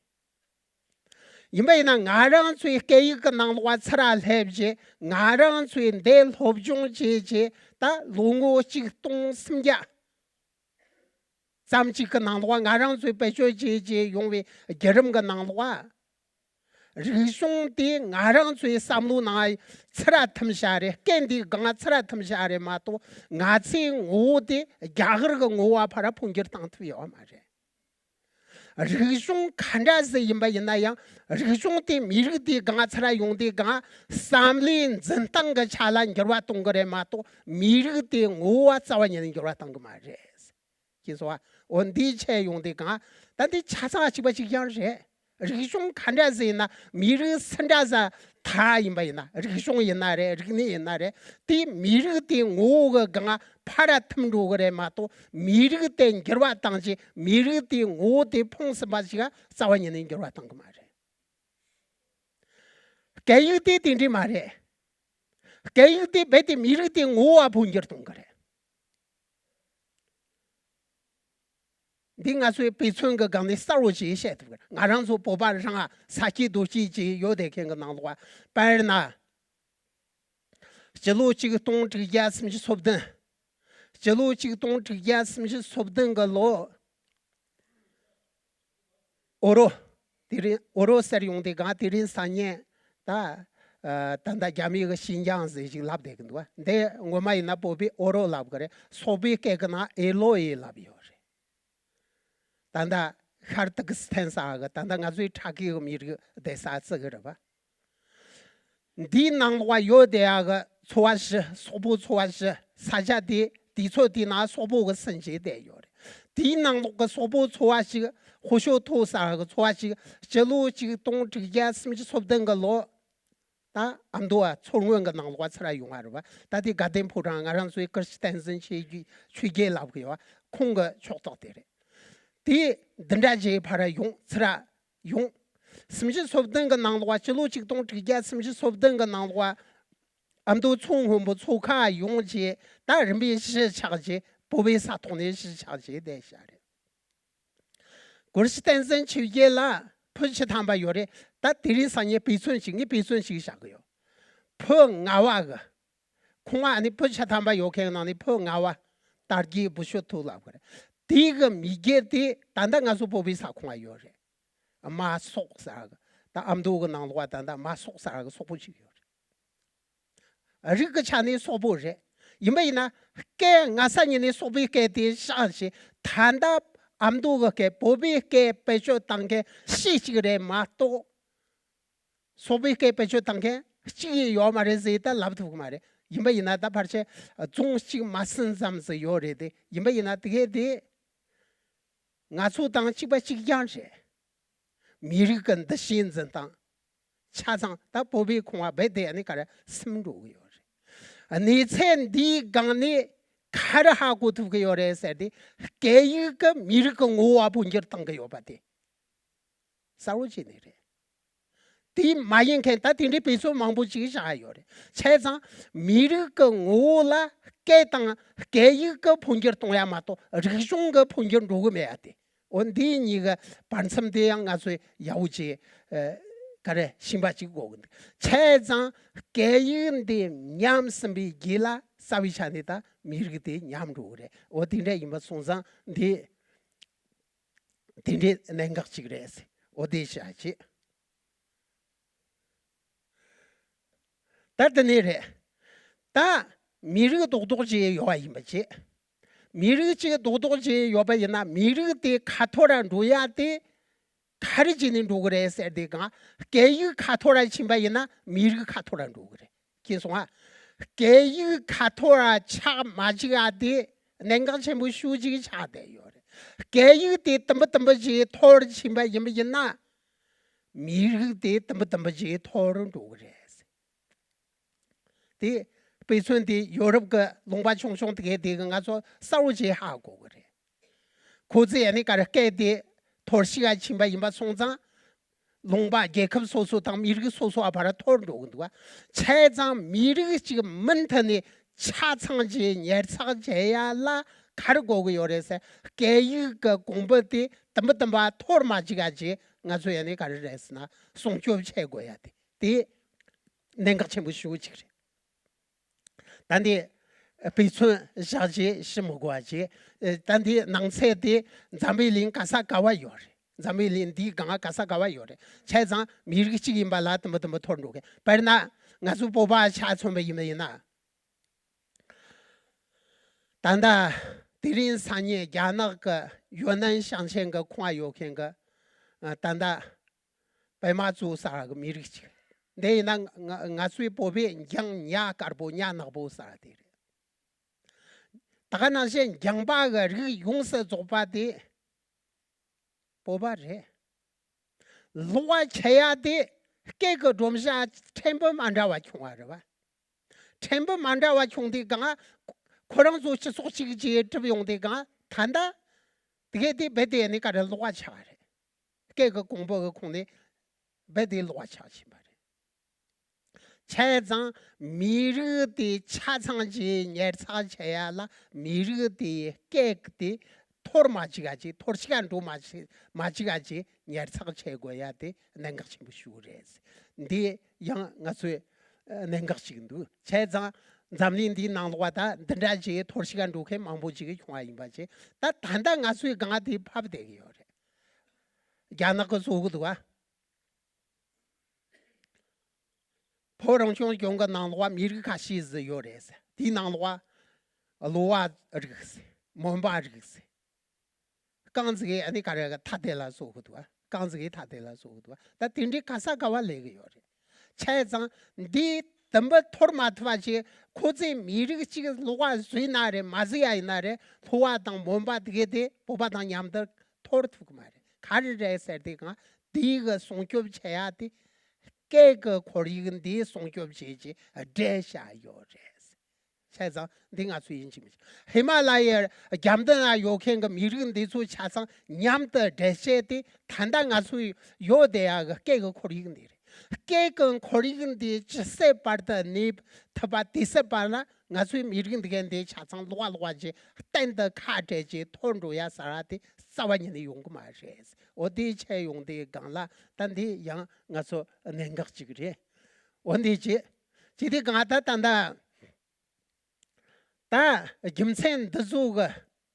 ཡིན་པ་ཡིན་ན་ང་རང་ཚོའི་སྐད་ཡིག་གི་ནང་ལོགས་ཚུར་སླེབས་རྗེས་ང་རང་ཚོའི་འདི་སློབ་སྦྱོང་བྱས་རྗེས་ད་ལོ་ངོ་གཅིག་སྟོང་སུམ་བརྒྱ་ཙམ་ཅིག་གི་ནང་ལོགས་ང་རང་ཚོའི་བེད་སྤྱོད་བྱས་རྗེས་ཡོང་བའི་བརྒྱུད་རིམ་གྱི་ནང་ལོགས་རིག་གཞུང་དེ་ང་རང་ཚོའི་བསམ་བློའི་ནང་ཚུར་ཐིམ་བཞག་རེད། སྐད་འདིའི་སྒང་ཚུར་ཐིམ་བཞག་རེད་མ་གཏོགས་ང་ཚོའི་ངོ་བོ་དེ་རྒྱ་གར་གྱི་ངོ་བོ་བ་ཕར་འཕོ་འགྱུར་བཏང་ཐུབ་ཡོད་མ་རེད། རིག་གཞུང་ག་འདྲ་ཟིག་ཡིན་པ་ཡིན་ན་ཡང་རིག་གཞུང་དེ་མི་རིགས་དེའི་སྒང་ཚུར་ཡོང་དུས་སྒང་བསམ་བློའི་འཛིན་སྟངས་ཀྱི་ཆ་ལ་འགྱུར་བ་གཏོང་གི་རེད་མ་གཏོགས་མི་རིགས་དེའི་ངོ་བོ་རྩ་བ་ཉིད་ནས་འགྱུར་བ་གཏོང་གི་མ་རེད། ཅེས་སོ། འོ་འདིའི་ཆེད་ཡོང་དུས་སྒང་ད་འདི་ཆ་ཚང་གཅིག་པ་གཅིག་རྐྱང་རེད། རིག་གཞུང་ག་འདྲ་ཟིག་ཡིན་ན་མི་རིགས་སུ་འདྲ་ཟིག་ད་ཡིན་པ་ཡིན་ན་རིག་གཞུང་ཡིན་ན་རེད། རིག་གནས་ཡིན་ན་རེད། དེ་མི་རིགས་དེའི་ངོ་བོ་གི་སྒང་ཕར་ཐིམ་འགྲོ་གི་རེད་མ་གཏོགས་མི་རིགས་དེ་འགྱུར་བ་བཏང་རྗེས་མི་རིགས་དེའི་ངོ་བོ་དེ་ཕུང་ཟིན་པ་ཞིག་རྩ་བ་ཉིད་ནས་འགྱུར་བ་བཏང་གི་མ་རེད། སྐད་ཡིག་དེ་དེ་འདྲ་མ་རེད། སྐད་ཡིག་དེ་རྦད་དེ་མི་རིགས་དེའི་ངོ་བོ་བ་འཕོ་འགྱུར་གཏོང་གི་རེད། འདི་ང་ཚོའི་དཔེ་མཚོན་གྱི་སྒང་ནས་གསལ་བོ་ཞིག་བཤད་ཐུབ་ཀྱི་རེད། ང་རང་ཚོ་བོད་པ་རང་ས་སྐྱེས་རྡོ་སྐྱེས་ཅིག་ཡོད་བསྡད་མཁན་གྱི་ནང་ལོགས་པ། དཔེར་ན། སྤྱི་ལོ་ཆིག་སྟོང་དྲུག་བརྒྱ་སུམ་ཅུ་སོ་བདུན། སྤྱི་ལོ་ཆིག་སྟོང་དྲུག་བརྒྱ་སུམ་ཅུ་སོ་བདུན་གྱི་ལོ། ཨོ་རོ། དེ་རིང་ཨོ་རོ་ཟེར་ཡོང་དུས་སྒང་དེ་རིང་སང་ཉིན་ད། ཨ། ད་ལྟ་རྒྱ་མི་གི་ཤིན་ཅང་ཟེར་ཞིག་ལབ་བསྡད་ཀྱི་འདུག་བ། འདི་ངོ་མ་ཡིན་ན་བོད་པས་ཨོ་རོ་ལབ་ཀྱི་རེད། སོག་པོའི་སྐད་ཀྱི་ནང་ཨེ་ལོ་ཨེ་ལབ་ཡོད་རེད། ད་ལྟ་ཤར་ཏུར་ཀི་སི་ཐན་ཟེར་གི་ད་ལྟ་ང་ཚོའི་ཊར་ཀི་གི་མི་རིགས་བསྡད་ས་ཟེར་གི་རེད་བ། འདིའི་ནང་ལོགས་ཡོད་བསྡད་ཡག་གི་ཚོ་བ་བཞི། སོག་པོ་ཚོ་བ་བཞི། ས་ཆ་དེ་དུས་ཚོད་དེའི་ནང་སོག་པོ་གི་སུན་འབྱིན་བསྡད་ཡོད་རེད། དེའི་ནང་ལོགས་ཀྱི་སོག་པོ་ཚོ་བ་ཞིག་ཧོ་ཤོ་ཐོ་ཟེར་གི་ཚོ་བ་ཞིག་སྤྱི་ལོ་ཆིག་སྟོང་དྲུག་བརྒྱ་སུམ་ཅུ་སོ་བདུན་གི་ལོ། ད་ཨ་མདོ་བ་མཚོ་སྔོན་གི་ནང་ལོགས་ཚུར་ཡོང་བ་རེད་བ། ད་དེ་དགའ་ལྡན་ཕོ་བྲང་ང་རང་ཚོའི་ཀིར་སི་ཊན་ཛན་ཆོས་རྗེ་ལབ་གི་ཡོད་བ། ཁོང་གི་ཕྱོགས་གཏོགས་དེ་རེད། དེ་འདི་འདྲ་བྱས་ཕར་ཡོང་ཚུར་ཡོང་། སུམ་ཅུ་སོ་བདུན་གི་ནང་ལོགས་སྤྱི་ལོ་ཆིག་སྟོང་དྲུག་བརྒྱ་སུམ་ཅུ་སོ་བདུན་གི་ནང་ལོགས་ཨ་མདོ་མཚོ་སྔོན་པོ་མཚོ་ཁ་ཡོང་རྗེས་ད་རིམ་པས་གཞིས་ཆགས་རྗེས་བོད་པའི་ས་ཐོག་ནས་གཞིས་ཆགས་རྗེས་བསྡད་བཞག་རེད། ཀིར་སི་ཊན་ཛན་ཆོས་རྗེ་ལ་བུ་བཅུ་ཐམ་པ་ཡོད་རེད། ད་དེ་རིང་སང་ཉིན་དཔེ་མཚོན་ཞིག་ངས་དཔེ་མཚོན་ཞིག་བཞག་གི་ཡོད། བུ་ལྔ་བ་གི་ཁོང་ཨ་ནི་བུ་བཅུ་ཐམ་པ་ཡོད་མཁན་ནང་ནས་བུ་ལྔ་བ་དར་རྒྱས་བུ་ཤོ་ཐུ་ལབ་གི་རེད། དེ་གི་མི་སྒེར་དེ་ད་ལྟ་ང་ཚོ་བོད་པའི་ས་ཁོངས་ལ་ཡོད་རེད། རྨ་སོག་ཟེར་གི་ད་ཨ་མདོ་གི་ནང་ལོགས་ད་ལྟ་རྨ་སོག་ཟེར་གི་སོག་པོ་ཞིག་ཡོད་རེད། རིགས་ཀྱི་ཆ་ནས་སོག་པོ་རེད། ཡིན་པ་ཡིན་ན་སྐད་སྔ་ས་ཉིད་ནས་སོག་པོའི་སྐད་དེ་བཞག་བྱས་ད་ལྟ་ཨ་མདོ་གི་སྐད་བོད་པའི་སྐད་བེད་སྤྱོད་བཏང་མཁན་ཤས་གཅིག་རེད་མ་གཏོགས། སོག་པོའི་སྐད་བེད་སྤྱོད་བཏང་མཁན་གཅིག་ཡང་ཡོད་མ་རེད་ཟེར་ད་ལབ་ཐུབ་ཀྱི་མ་རེད། ཡིན་པ་ཡིན་ན་ད་ཕལ་ཆེར་རྫོང་གཅིག་མ་ཟིན་ཙམ་ཟིག་ཡོད་རེད་དེ། ཡིན་པ་ཡིན་ན་དེ་གས་དེ་ང་ཚོ་དང་གཅིག་པ་གཅིག་རྐྱང་རེད། མི་རིགས་ཀྱི་འདུ་ཤེས་འཛིན་སྟངས་ཆ་ཚང་ད་བོད་པའི་ཁོངས་ལ་རྦད་དེ་ཨ་ནི་ག་རེ་སིམ་འགྲོ་གི་ཡོད་རེད། གནས་ཚད་འདིའི་སྒང་ནས་ག་རེ་ཧ་གོ་ཐུབ་ཀྱི་ཡོད་རེད་ཟེར་དུས་སྐད་ཡིག་གིས་མི་རིགས་ཀྱི་ངོ་བོ་འཕོ་འགྱུར་བཏང་གི་ཡོད་པ་དེ། གསལ་བོ་བྱས་ནས་རེད། དེ་མ་ཡིན་མཁན་ད་དེ་འདྲའི་དཔེ་མཚོན་མང་པོ་ཅིག་བཞག་ཡོད་རེད། བྱས་ཙང་མི་རིགས་ཀྱི་ངོ་བོ་ལ་སྐད་དང་སྐད་ཡིག་གི་འཕོ་འགྱུར་གཏོང་ཡ་མ་གཏོགས་རིག་གཞུང་གི་འཕོ་འགྱུར་འགྲོ་གི་མེད་ཡ་དེ། འོ་འདི་གཉིས་ཀྱི་བར་མཚམས་དེ་ཡང་ང་ཚོས་ཡག་པོ་ཅིག་ཨ་ག་རེ་ཤེས་པ་ཅིག་དགོས་ཀྱི་འདུག་བྱས་ཙང་སྐད་ཡིག་འདི་ཉམས་ཟིན་པའི་རྗེས་ལ་རྩ་བའི་ཆ་ནས་ད་མི་རིགས་དེ་ཉམས་འགྲོ་གི་རེད། འོ་དེ་འདྲ་ཡིན་པ་སོང་ཙང་འདི་དེ་འདྲའི་གནད་འགག་ཅིག་རེད། འོ་དེ་བྱ་ཅིག་ད་དེ་ནས་རེད། ད་མི་རིགས་རྡོག་རྡོག་ཅིག་ཡོད་པ་ཡིན་པ་བྱས། མི་རིགས་ཅིག་རྡོག་རྡོག་ཅིག་ཡོད་པ་ཡིན་ན་མི་རིགས་དེ་ཁ་ཐོར་ར་འགྲོ་ཡ་དེ་ག་རེ་བྱས་ནས་འགྲོ་གི་རེད་ཟེར་དུས་གང་སྐད་ཡིག་ཁ་ཐོར་ར་ཕྱིན་པ་ཡིན་ན་མི་རིགས་ཁ་ཐོར་ར་འགྲོ་གི་རེད། མཁྱེན་སོང་ཨ། སྐད་ཡིག་ཁ་ཐོར་ར་ཆགས་མ་བཅུག་ཨ་དེ་གནད་འགག་ཆེན་པོ་ཤུགས་ཅིག་ཆགས་བསྡད་ཡོད་རེད། སྐད་ཡིག་དེ་དུམ་བུ་དུམ་བུ་ཅིག་ཐོར་ཕྱིན་པ་ཡིན་པ་ཡིན་ན། མི་རིགས་དེ་དུམ་བུ་དུམ་བུ་ཅིག་ཐོར་འགྲོ་གི་རེད། དེ་དཔེ་མཚོན་དེ་ཡོ་རོབ་ཀྱི་ལུང་པ་ཆུང་ཆུང་དེ་གའི་དེ་གི་ང་ཚོ་གསལ་བོ་ཅིག་ཧ་གོ་གི་རེད། ཁོ་ཚོས་ཨ་ནི་ག་རེ་སྐད་དེ་ཐོར་ཞིག་ག་ཕྱིན་པ་ཡིན་པ་སོང་ཙང་། ལུང་པ་རྒྱལ་ཁབ་སོ་སོ་དང་མི་རིགས་སོ་སོ་བར་ཐོར་འགྲོ་གི་འདུག་བ། བྱས་ཙང་མི་རིགས་གཅིག་མུ་མཐུད་ནས་ཆ་ཚང་ཅིག་ཉར་ཚགས་བྱེད་ཡ་ལ་ག་རེ་དགོས་ཀྱི་ཡོད་རེད་ཟེར། སྐད་ཡིག་གི་གོང་བུ་དེ་དུམ་བུ་དུམ་བུ་ཐོར་མ་བཅུག་ག་ཅིག་ང་ཚོ་ཡ་ནི་ག་རེ་རེད་ཟེར་ན་སྲུང་སྐྱོབ་བྱེད་དགོས་ཡ་དེ་དེ་གནད་འགག་ཆེན་པོ་ཞེ་པོ་ཅིག་རེད། ད་འདི་དཔེ་མཚོན་བཞག་རྗེས་ཞུ་མི་དགོས་པ་བྱས། ད་འདི་ནང་ཚན་དེ་འཛམ་བུའི་གླིང་ག་ས་ག་བ་ཡོད་རེད། འཛམ་བུའི་གླིང་འདིའི་སྒང་ག་ས་ག་བ་ཡོད་རེད། བྱས་ཙང་མི་རིགས་གཅིག་ཡིན་པ་ལ་དུམ་བུ་དུམ་བུ་ཐོར་འགྲོ་གི། དཔེར་ན་ང་ཚོ་བོད་པ་ཆ་མཚོན་པ་ཡིན་པ་ཡིན་ན། ད་ལྟ་དེ་རིང་སང་ཉིན་རྒྱ་ནག་གི་ཡོ་ནན་ཞིང་ཆེན་གི་ཁོངས་ཡོད་མཁན་གི་ད་ལྟ། པདྨ་ཚོ་ཟེར་གི་མི་རིགས་ཅིག་འདི་ཡིན་ན་ང་ང་ཚོའི་བོད་པའི་འགྱང་ཉ་དཀར་པོ་ཉ་ནག་པོ་ཟེར་དེ་རེད། ད་ག་ནང་བཞིན་འགྱང་པ་གི་རིགས་ཡོངས་སུ་རྫོགས་པ་དེ་བོད་པ་རེད། ལོགས་ཀ་ཆེ་ཡ་དེ་སྐད་ཀྱི་སྒྲོམ་གཞི་ཕྲན་བུ་མ་འདྲ་བ་ཁྱོང་བ་རེད་བ། ཕྲན་བུ་མ་འདྲ་བ་ཁྱོང་དེ་གང་ཁོ་རང་ཚོ་སྤྱི་ཚོགས་གཅིག་ཅེས་གྲུབ་ཡོང་དེ་གང་ད་ལྟ་དེ་གས་དེ་རྦད་དེ་ནི་ག་རེ་ལོགས་ཀ་ཆགས་རེད། སྐད་ཀྱི་གོང་བུ་གི་ཁོངས་ནས་རྦད་དེ་ལོགས་ཀ་ཆགས་ཕྱིན་པ་རེད། བྱས་ཙང་མི་རིགས་དེ་ཆ་ཚང་ཅིག་ཉར་ཚགས་བྱེད་ཡ་ལ་མི་རིགས་དེ་སྐད་དེ་ཐོར་མ་བཅུག་ག་ཅིག་ཐོར་ཞིག་ག་འགྲོ་མ་བཅུག་མ་བཅུག་ག་ཅིག་ཉར་ཚགས་བྱེད་དགོས་ཡ་དེ་གནད་འགག་ཆེན་པོ་ཞིག་རེད། འདི་ཡང་ང་ཚོའི་གནད་འགག་ཅིག་འདུག་བྱས་ཙང་འཛམ་གླིང་འདིའི་ནང་ལོགས་ད་འདི་འདྲ་ཅིག་ཐོར་ཞིག་ག་འགྲོ་མཁན་མང་པོ་ཅིག་བྱུང་བ་ཡིན་པ་ཅིག་ད་ད་ལྟ་ང་ཚོའི་སྒང་དེ་ཕབ་བསྡད་ཀྱི་ཡོད་རེད། རྒྱ་ནག་གི་བཟོ་གི་འདུག་བ། བོད་རང་སྐྱོང་ལྗོངས་ཀྱི་ནང་ལོགས་མི་རིགས་ཁ་ཤས་ཟིག་ཡོད་རེད་ཟེར། དེའི་ནང་ལོགས་གློ་བ་རིགས་ཟེར། མོན་པ་རིགས་ཟེར། རྐང་ཟིག་གིས་ཨ་ནི་ག་རེ་ག་ཐ་དད་ལ་བཟོ་གི་འདུག་བ། རྐང་ཟིག་གིས་ཐ་དད་ལ་བཟོ་གི་འདུག་བ། ད་དེ་འདྲའི་ག་ས་ག་བ་ལས་གི་ཡོད་རེད། བྱས་ཙང་འདི་དུམ་བུ་ཐོར་མ་ཐུབ་པ་ཅིག་ཁོ་ཚོས་མི་རིགས་གཅིག་གློ་བ་བཟོས་ན་རེད་མ་བཟོས་ཡ་ཡིན་ན་རེད་གློ་བ་དང་མོན་པ་དེ་གས་དེ་བོད་པ་དང་མཉམ་དུ་ཐོར་ཐུབ་གི་མ་རེད། ག་རེ་རེད་ཟེར་དུས་གང་དེའི་གི་སྲུང་སྐྱོབ་བྱེད་ཡ་དེ་སྐད་གི་ཁོར་ཡུག་འདིའི་སྲུང་སྐྱོབ་བྱེད་ཀྱི་འབྲས་བཞག་ཡོད་རེད། བྱས་ཙང་འདི་ང་ཚོས་ཡིན་གཅིག་མིན་གཅིག་ཧི་མ་ལ་ཡའི་རྒྱབ་མདུན་ན་ཡོད་མཁན་གི་མི་རིགས་འདི་ཚོ་ཆ་ཚང་མཉམ་དུ་འབྲེལ་བྱས་ཏེ་ད་ལྟ་ང་ཚོའི་ཡོད་བསྡད་ཡ་གི་སྐད་གི་ཁོར་ཡུག་འདི་རེད། སྐད་གི་ཁོར་ཡུག་འདི་ཇི་སྲིད་བར་དུ་གནས་ཐུབ་པ་དེ་སྲིད་བར་ལ་ང་ཚོའི་མི་རིགས་འདི་གའི་འདི་ཆ་ཚང་ལོགས་ལོགས་ཀྱི་གཏན་དུ་ཁ་བྲལ་གྱི་ཐོར་འགྲོ་ཡ་ཟེར་བ་དེ་རྩ་བ་ཉིད་ནས་ཡོང་གི་མ་རེད། འོ་དེ་ཆད་ཡོང་དེ་སྒང་ལ་ད་འདི་ཡང་ང་ཚོ་གནད་འགག་ཅིག་རེད། འོ་འདི་ཅི་ཅི་དེ་གང་ད་ད་ད་ད་རྒྱུ་མཚན་འདི་ཚོ་གི་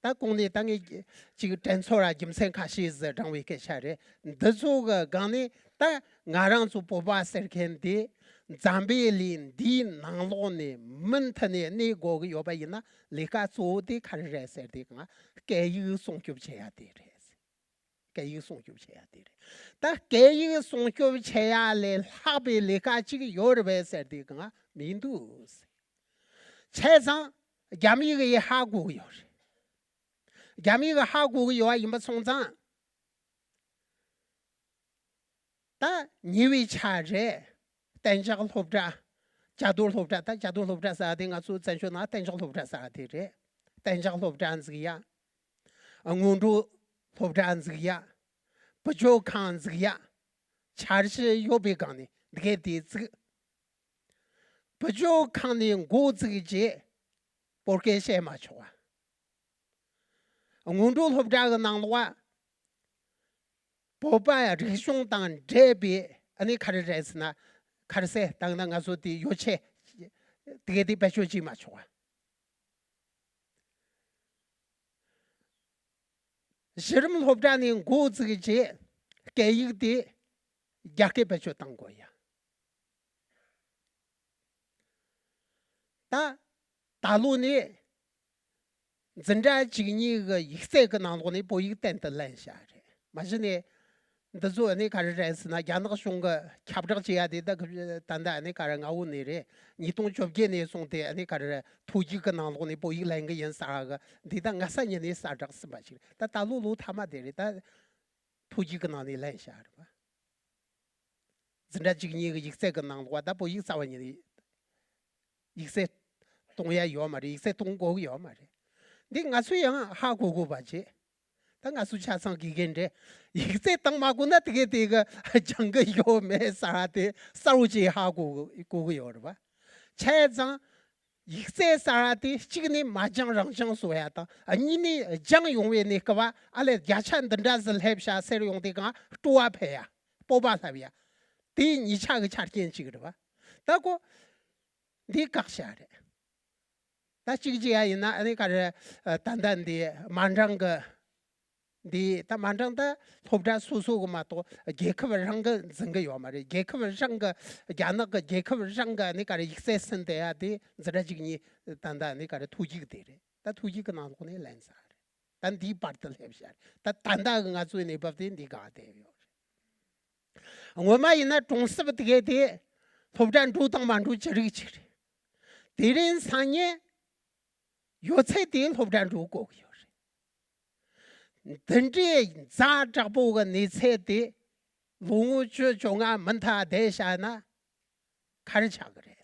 ད་གོང་ནས་ད་ངས་ཅིག་དྲན་ཚོར་ར་རྒྱུ་མཚན་ཁ་ཤས་ཟིག་དྲངས་པའི་སྐད་ཆ་རེད། འདི་ཚོ་གི་སྒང་ནས་ད་ང་རང་ཚོ་བོད་པ་ཟེར་མཁན་འདི་འཛམ་བུའི་གླིང་འདིའི་ནང་ལོགས་ནས་མུ་མཐུད་ནས་གནས་དགོས་ཀྱི་ཡོད་པ་ཡིན་ན་ལས་ཀ་གཙོ་བོ་དེ་ག་རེ་རེད་ཟེར་དུས་གང་སྐད་ཡིག་སྲུང་སྐྱོབ་བྱེད་ཡ་དེ་རེད། སྐད་ཡིག་སྲུང་སྐྱོབ་བྱེད་ཡ་དེ་རེད། ད་སྐད་ཡིག་སྲུང་སྐྱོབ་བྱེད་ཡ་ལས་ལྷག་པའི་ལས་ཀ་ཅིག་ཡོད་རེད་པས་ཟེར་དུས་གང་མི་འདུག་ཟེར། བྱས་ཙང་རྒྱ་མི་གིས་ཧ་གོ་གི་ཡོད་རེད། རྒྱ་མི་གིས་ཧ་གོ་གི་ཡོད་པ་ཡིན་པ་སོང་ཙང་། ད་ཉེ་བའི་ཆར་རེད། གཏན་འཇགས་སློབ་གྲྭ། བཅའ་སྡོད་སློབ་གྲྭ་ད་བཅའ་སྡོད་སློབ་གྲྭ་ཟེར་བ་དེ་ང་ཚོའི་བཙན་བྱོལ་ནང་གཏན་འཇགས་སློབ་གྲྭ་ཟེར་བ་དེ་རེད། གཏན་འཇགས་སློབ་གྲྭ་འཛུགས་ཡ། སྔོན་འགྲོ་སློབ་གྲྭ་འཛུགས་ཡ། བུ་བཅོལ་ཁང་འཛུགས་ཡ། འཆར་གཞི་ཡོད་པའི་སྒང་ནས་འདི་གས་དེ་བཙུགས། བུ་བཅོལ་ཁང་ནས་འགོ་བཙུགས་རྗེས་བོད་སྐད་བཤད་མ་ཆོག་པ། སྔོན་འགྲོ་སློབ་གྲྭ་གི་ནང་ལོགས་བོད་པ་རིག་གཞུང་དང་འབྲེལ་བའི་ཨ་ནི་ག་རེ་རེད་ཟེར་ན། ག་རེ་ཟེར་བཏང་ན་ང་ཚོ་དེ་ཡོ་ཆས་དེ་གས་དེ་བེད་སྤྱོད་བྱེད་མ་ཆོག་པ། གཞི་རིམ་སློབ་གྲྭ་ནས་འགོ་བཙུགས་རྗེས་སྐད་ཡིག་དེ་རྒྱ་སྐད་བེད་སྤྱོད་གཏང་དགོས་ཡ། ད་ད་ལོ་ནས་འཛིན་གྲྭ་བཅུ་གཉིས་ཀྱི་ཡིག་ཚད་ཀྱི་ནང་ལོགས་ནས་བོད་ཡིག་གཏན་དུ་ལེན་བྱ་རེད། མ་གཞི་ནས་འདི་ཚོ་ཨ་ནི་ག་རེ་རེད་ཟེར་ན། རྒྱ་ནག་གཞུང་གི་ཁྱབ་བསྒྲགས་བྱེད་ཡ་དེ་ད་ད་ལྟ་ཨ་ནི་ག་རེ་སྔ་བོ་ནས་རེད། ཉིས་སྟོང་བཅོ་བརྒྱད་ནས་བཟུང་སྟེ་ཨ་ནི་ག་རེ་རེད། ཐོ་བརྒྱུད་ཀྱི་ནང་ལོགས་ནས་བོད་ཡིག་ལེན་གི་ཡིན་ཟེར་གི་འདི་ད་སྔ་ས་ཉིན་ནས་གསལ་བསྒྲགས་ཟིན་པ་ཞིག་རེད། ད་ད་ལོ་ལོ་མཐའ་མ་དེ་རེད། ད་ཐོ་བརྒྱུད་ཀྱི་ནང་ནས་ལེན་བྱ་རེད་པ། འཛིན་གྲྭ་བཅུ་གཉིས་ཀྱི་ཡིག་ཚད་ཀྱི་ནང་ལོགས་ད་བོད་ཡིག་རྩ་བ་ཉིད་ནས་ཡིག་ཚད་གཏོང་ཡ་ཡོད་མ་རེད། ཡིག་ཚད་གཏོང་དགོས་ཀྱི་ཡོད་མ་རེད། འདི་ང་ཚོས་ཡང་ཧ་གོ་དགོས་པ་བྱེད། ད་ང་ཚོ་ཆ་ཚང་དགེ་རྒན་རེད། ཡིག་ཚད་བཏང་མ་དགོས་ན་དེ་གས་དེ་གི་སྦྱང་གི་ཡོད་མེད་ཟེར་བ་དེ་གསལ་བོ་བྱས་ཧ་གོ་གོ་གི་ཡོད་རེད་པ། བྱས་ཙང་ཡིག་ཚད་ཟེར་བ་དེ་གཅིག་ནས་མ་སྦྱངས་རང་སྦྱངས་བཟོ་ཡ་དང་། གཉིས་ནས་སྦྱངས་ཡོང་བའི་གནས་སྐབས་ཨ་ལས་བརྒྱ་ཆ་འདི་འདྲ་ཟིག་སླེབས་ཤག་ཟེར་ཡོང་དུས་སྒང་སྤྲོ་བ་འཕེལ་ཡ། སྤོབས་པ་སླེབས་ཡ། དེ་གཉིས་ཆ་གི་ཆ་རྐྱེན་གཅིག་རེད་པ། ད་ཁོ་འདི་བཀག་བྱ་རེད། ད་གཅིག་བྱས་ཡ་ཡིན་ན་ཨ་ནི་ག་རེ། ད་ལྟ་འདི་མ་འགྲིག་གི་འདི་ད་མ་འགྲིག་ད་སློབ་གྲྭ་སོ་སོ་གི་མ་གཏོགས་རྒྱལ་ཁབ་རང་གི་འཛིན་གི་ཡོད་མ་རེད། རྒྱལ་ཁབ་རང་གི་རྒྱ་ནག་གི་རྒྱལ་ཁབ་རང་གི་ཨ་ནི་ག་རེ་ཡིག་ཚད་ཟིན་བསྡད་ཡ་དེ་འཛིན་གྲྭ་བཅུ་གཉིས་ད་ལྟ་ཨ་ནི་ག་རེ་ཐོ་བརྒྱུད་དེ་རེད། ད་ཐོ་བརྒྱུད་གི་ནང་ལོགས་ནས་ལེན་ས་རེད། ད་འདིའི་བར་དུ་སླེབས་ཤག་རེད། ད་ད་ལྟ་གི་ང་ཚོའི་གནས་བབ་དེ་འདི་ག་བསྡད་ཡོད་རེད། སྔོན་མ་ཡིན་ན་གྲོང་གསེབ་དེ་གས་དེ་སློབ་གྲྭ་འགྲོ་དང་མ་འགྲོ་ཅི་རིགས་ཅིག་རེད། དེ་རིང་སང་ཉིན་ཡོད་ཚད་དེ་སློབ་གྲྭ་འགྲོ་དགོས་ཀྱི་ཡོད་རེད། འདི་འདྲའི་ཛ་དྲག་པོ་གི་གནས་ཚད་དེ་ལོ་ངོ་བཅུ་བཅོ་ལྔ་མུ་མཐུད་བསྡད་བཞག་ན་ག་རེ་ཆགས་ཀྱི་རེད།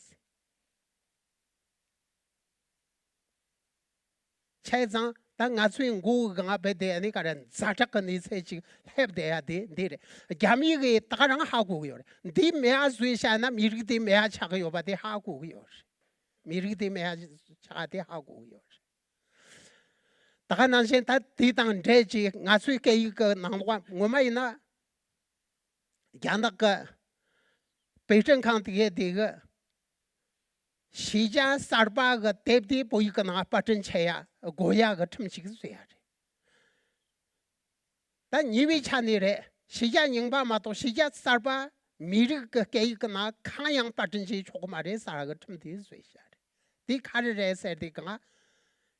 བྱས་ཙང་ད་ང་ཚོའི་མགོ་གི་སྒང་རྦད་དེ་ཨ་ནི་ག་རེ་ཛ་དྲག་གི་གནས་ཚད་ཅིག་སླེབས་བསྡད་ཡ་དེ་འདི་རེད། རྒྱ་མི་གིས་ད་ག་རང་ཧ་གོ་གི་ཡོད་རེད། འདི་མེད་པ་བཟོས་བཞག་ན་མི་རིགས་དེ་མེད་པ་ཆགས་ཀྱི་ཡོད་པ་དེ་ཧ་གོ་གི་ཡོད་རེད། མི་རིགས་དེ་མེད་པ་ཆགས་དེ་ཧ་གོ་གི་ཡོད་རེད། ད་ག་ནང་བཞིན་ད་དེ་དང་འབྲེལ་གྱི་ང་ཚོའི་སྐད་ཡིག་གི་ནང་ལོགས་ངོ་མ་ཡིན་ན། རྒྱ་ནག་གི་པེ་ཅིན་ཁང་དེ་གའི་དེ་གི་ཤེས་བྱ་གསར་པ་གི་དེབ་དེ་བོད་ཡིག་གི་ནང་པར་སྐྲུན་བྱེད་ཡ་དགོས་ཡ་གི་ཁྲིམས་ཤིག་བཟོས་ཡ་རེད། ད་ཉེ་བའི་ཆ་ནས་རེད། ཤེས་བྱ་རྙིང་པ་མ་གཏོགས་ཤེས་བྱ་གསར་པ་མི་རིགས་ཀྱི་སྐད་ཡིག་གི་ནང་གང་ཡང་པར་སྐྲུན་བྱེད་ཆོག་གི་མ་རེད་ཟེར་གི་ཁྲིམས་དེ་བཟོས་ཤག་རེད། དེ་ག་རེ་རེད་ཟེར་དུས་སྒང་།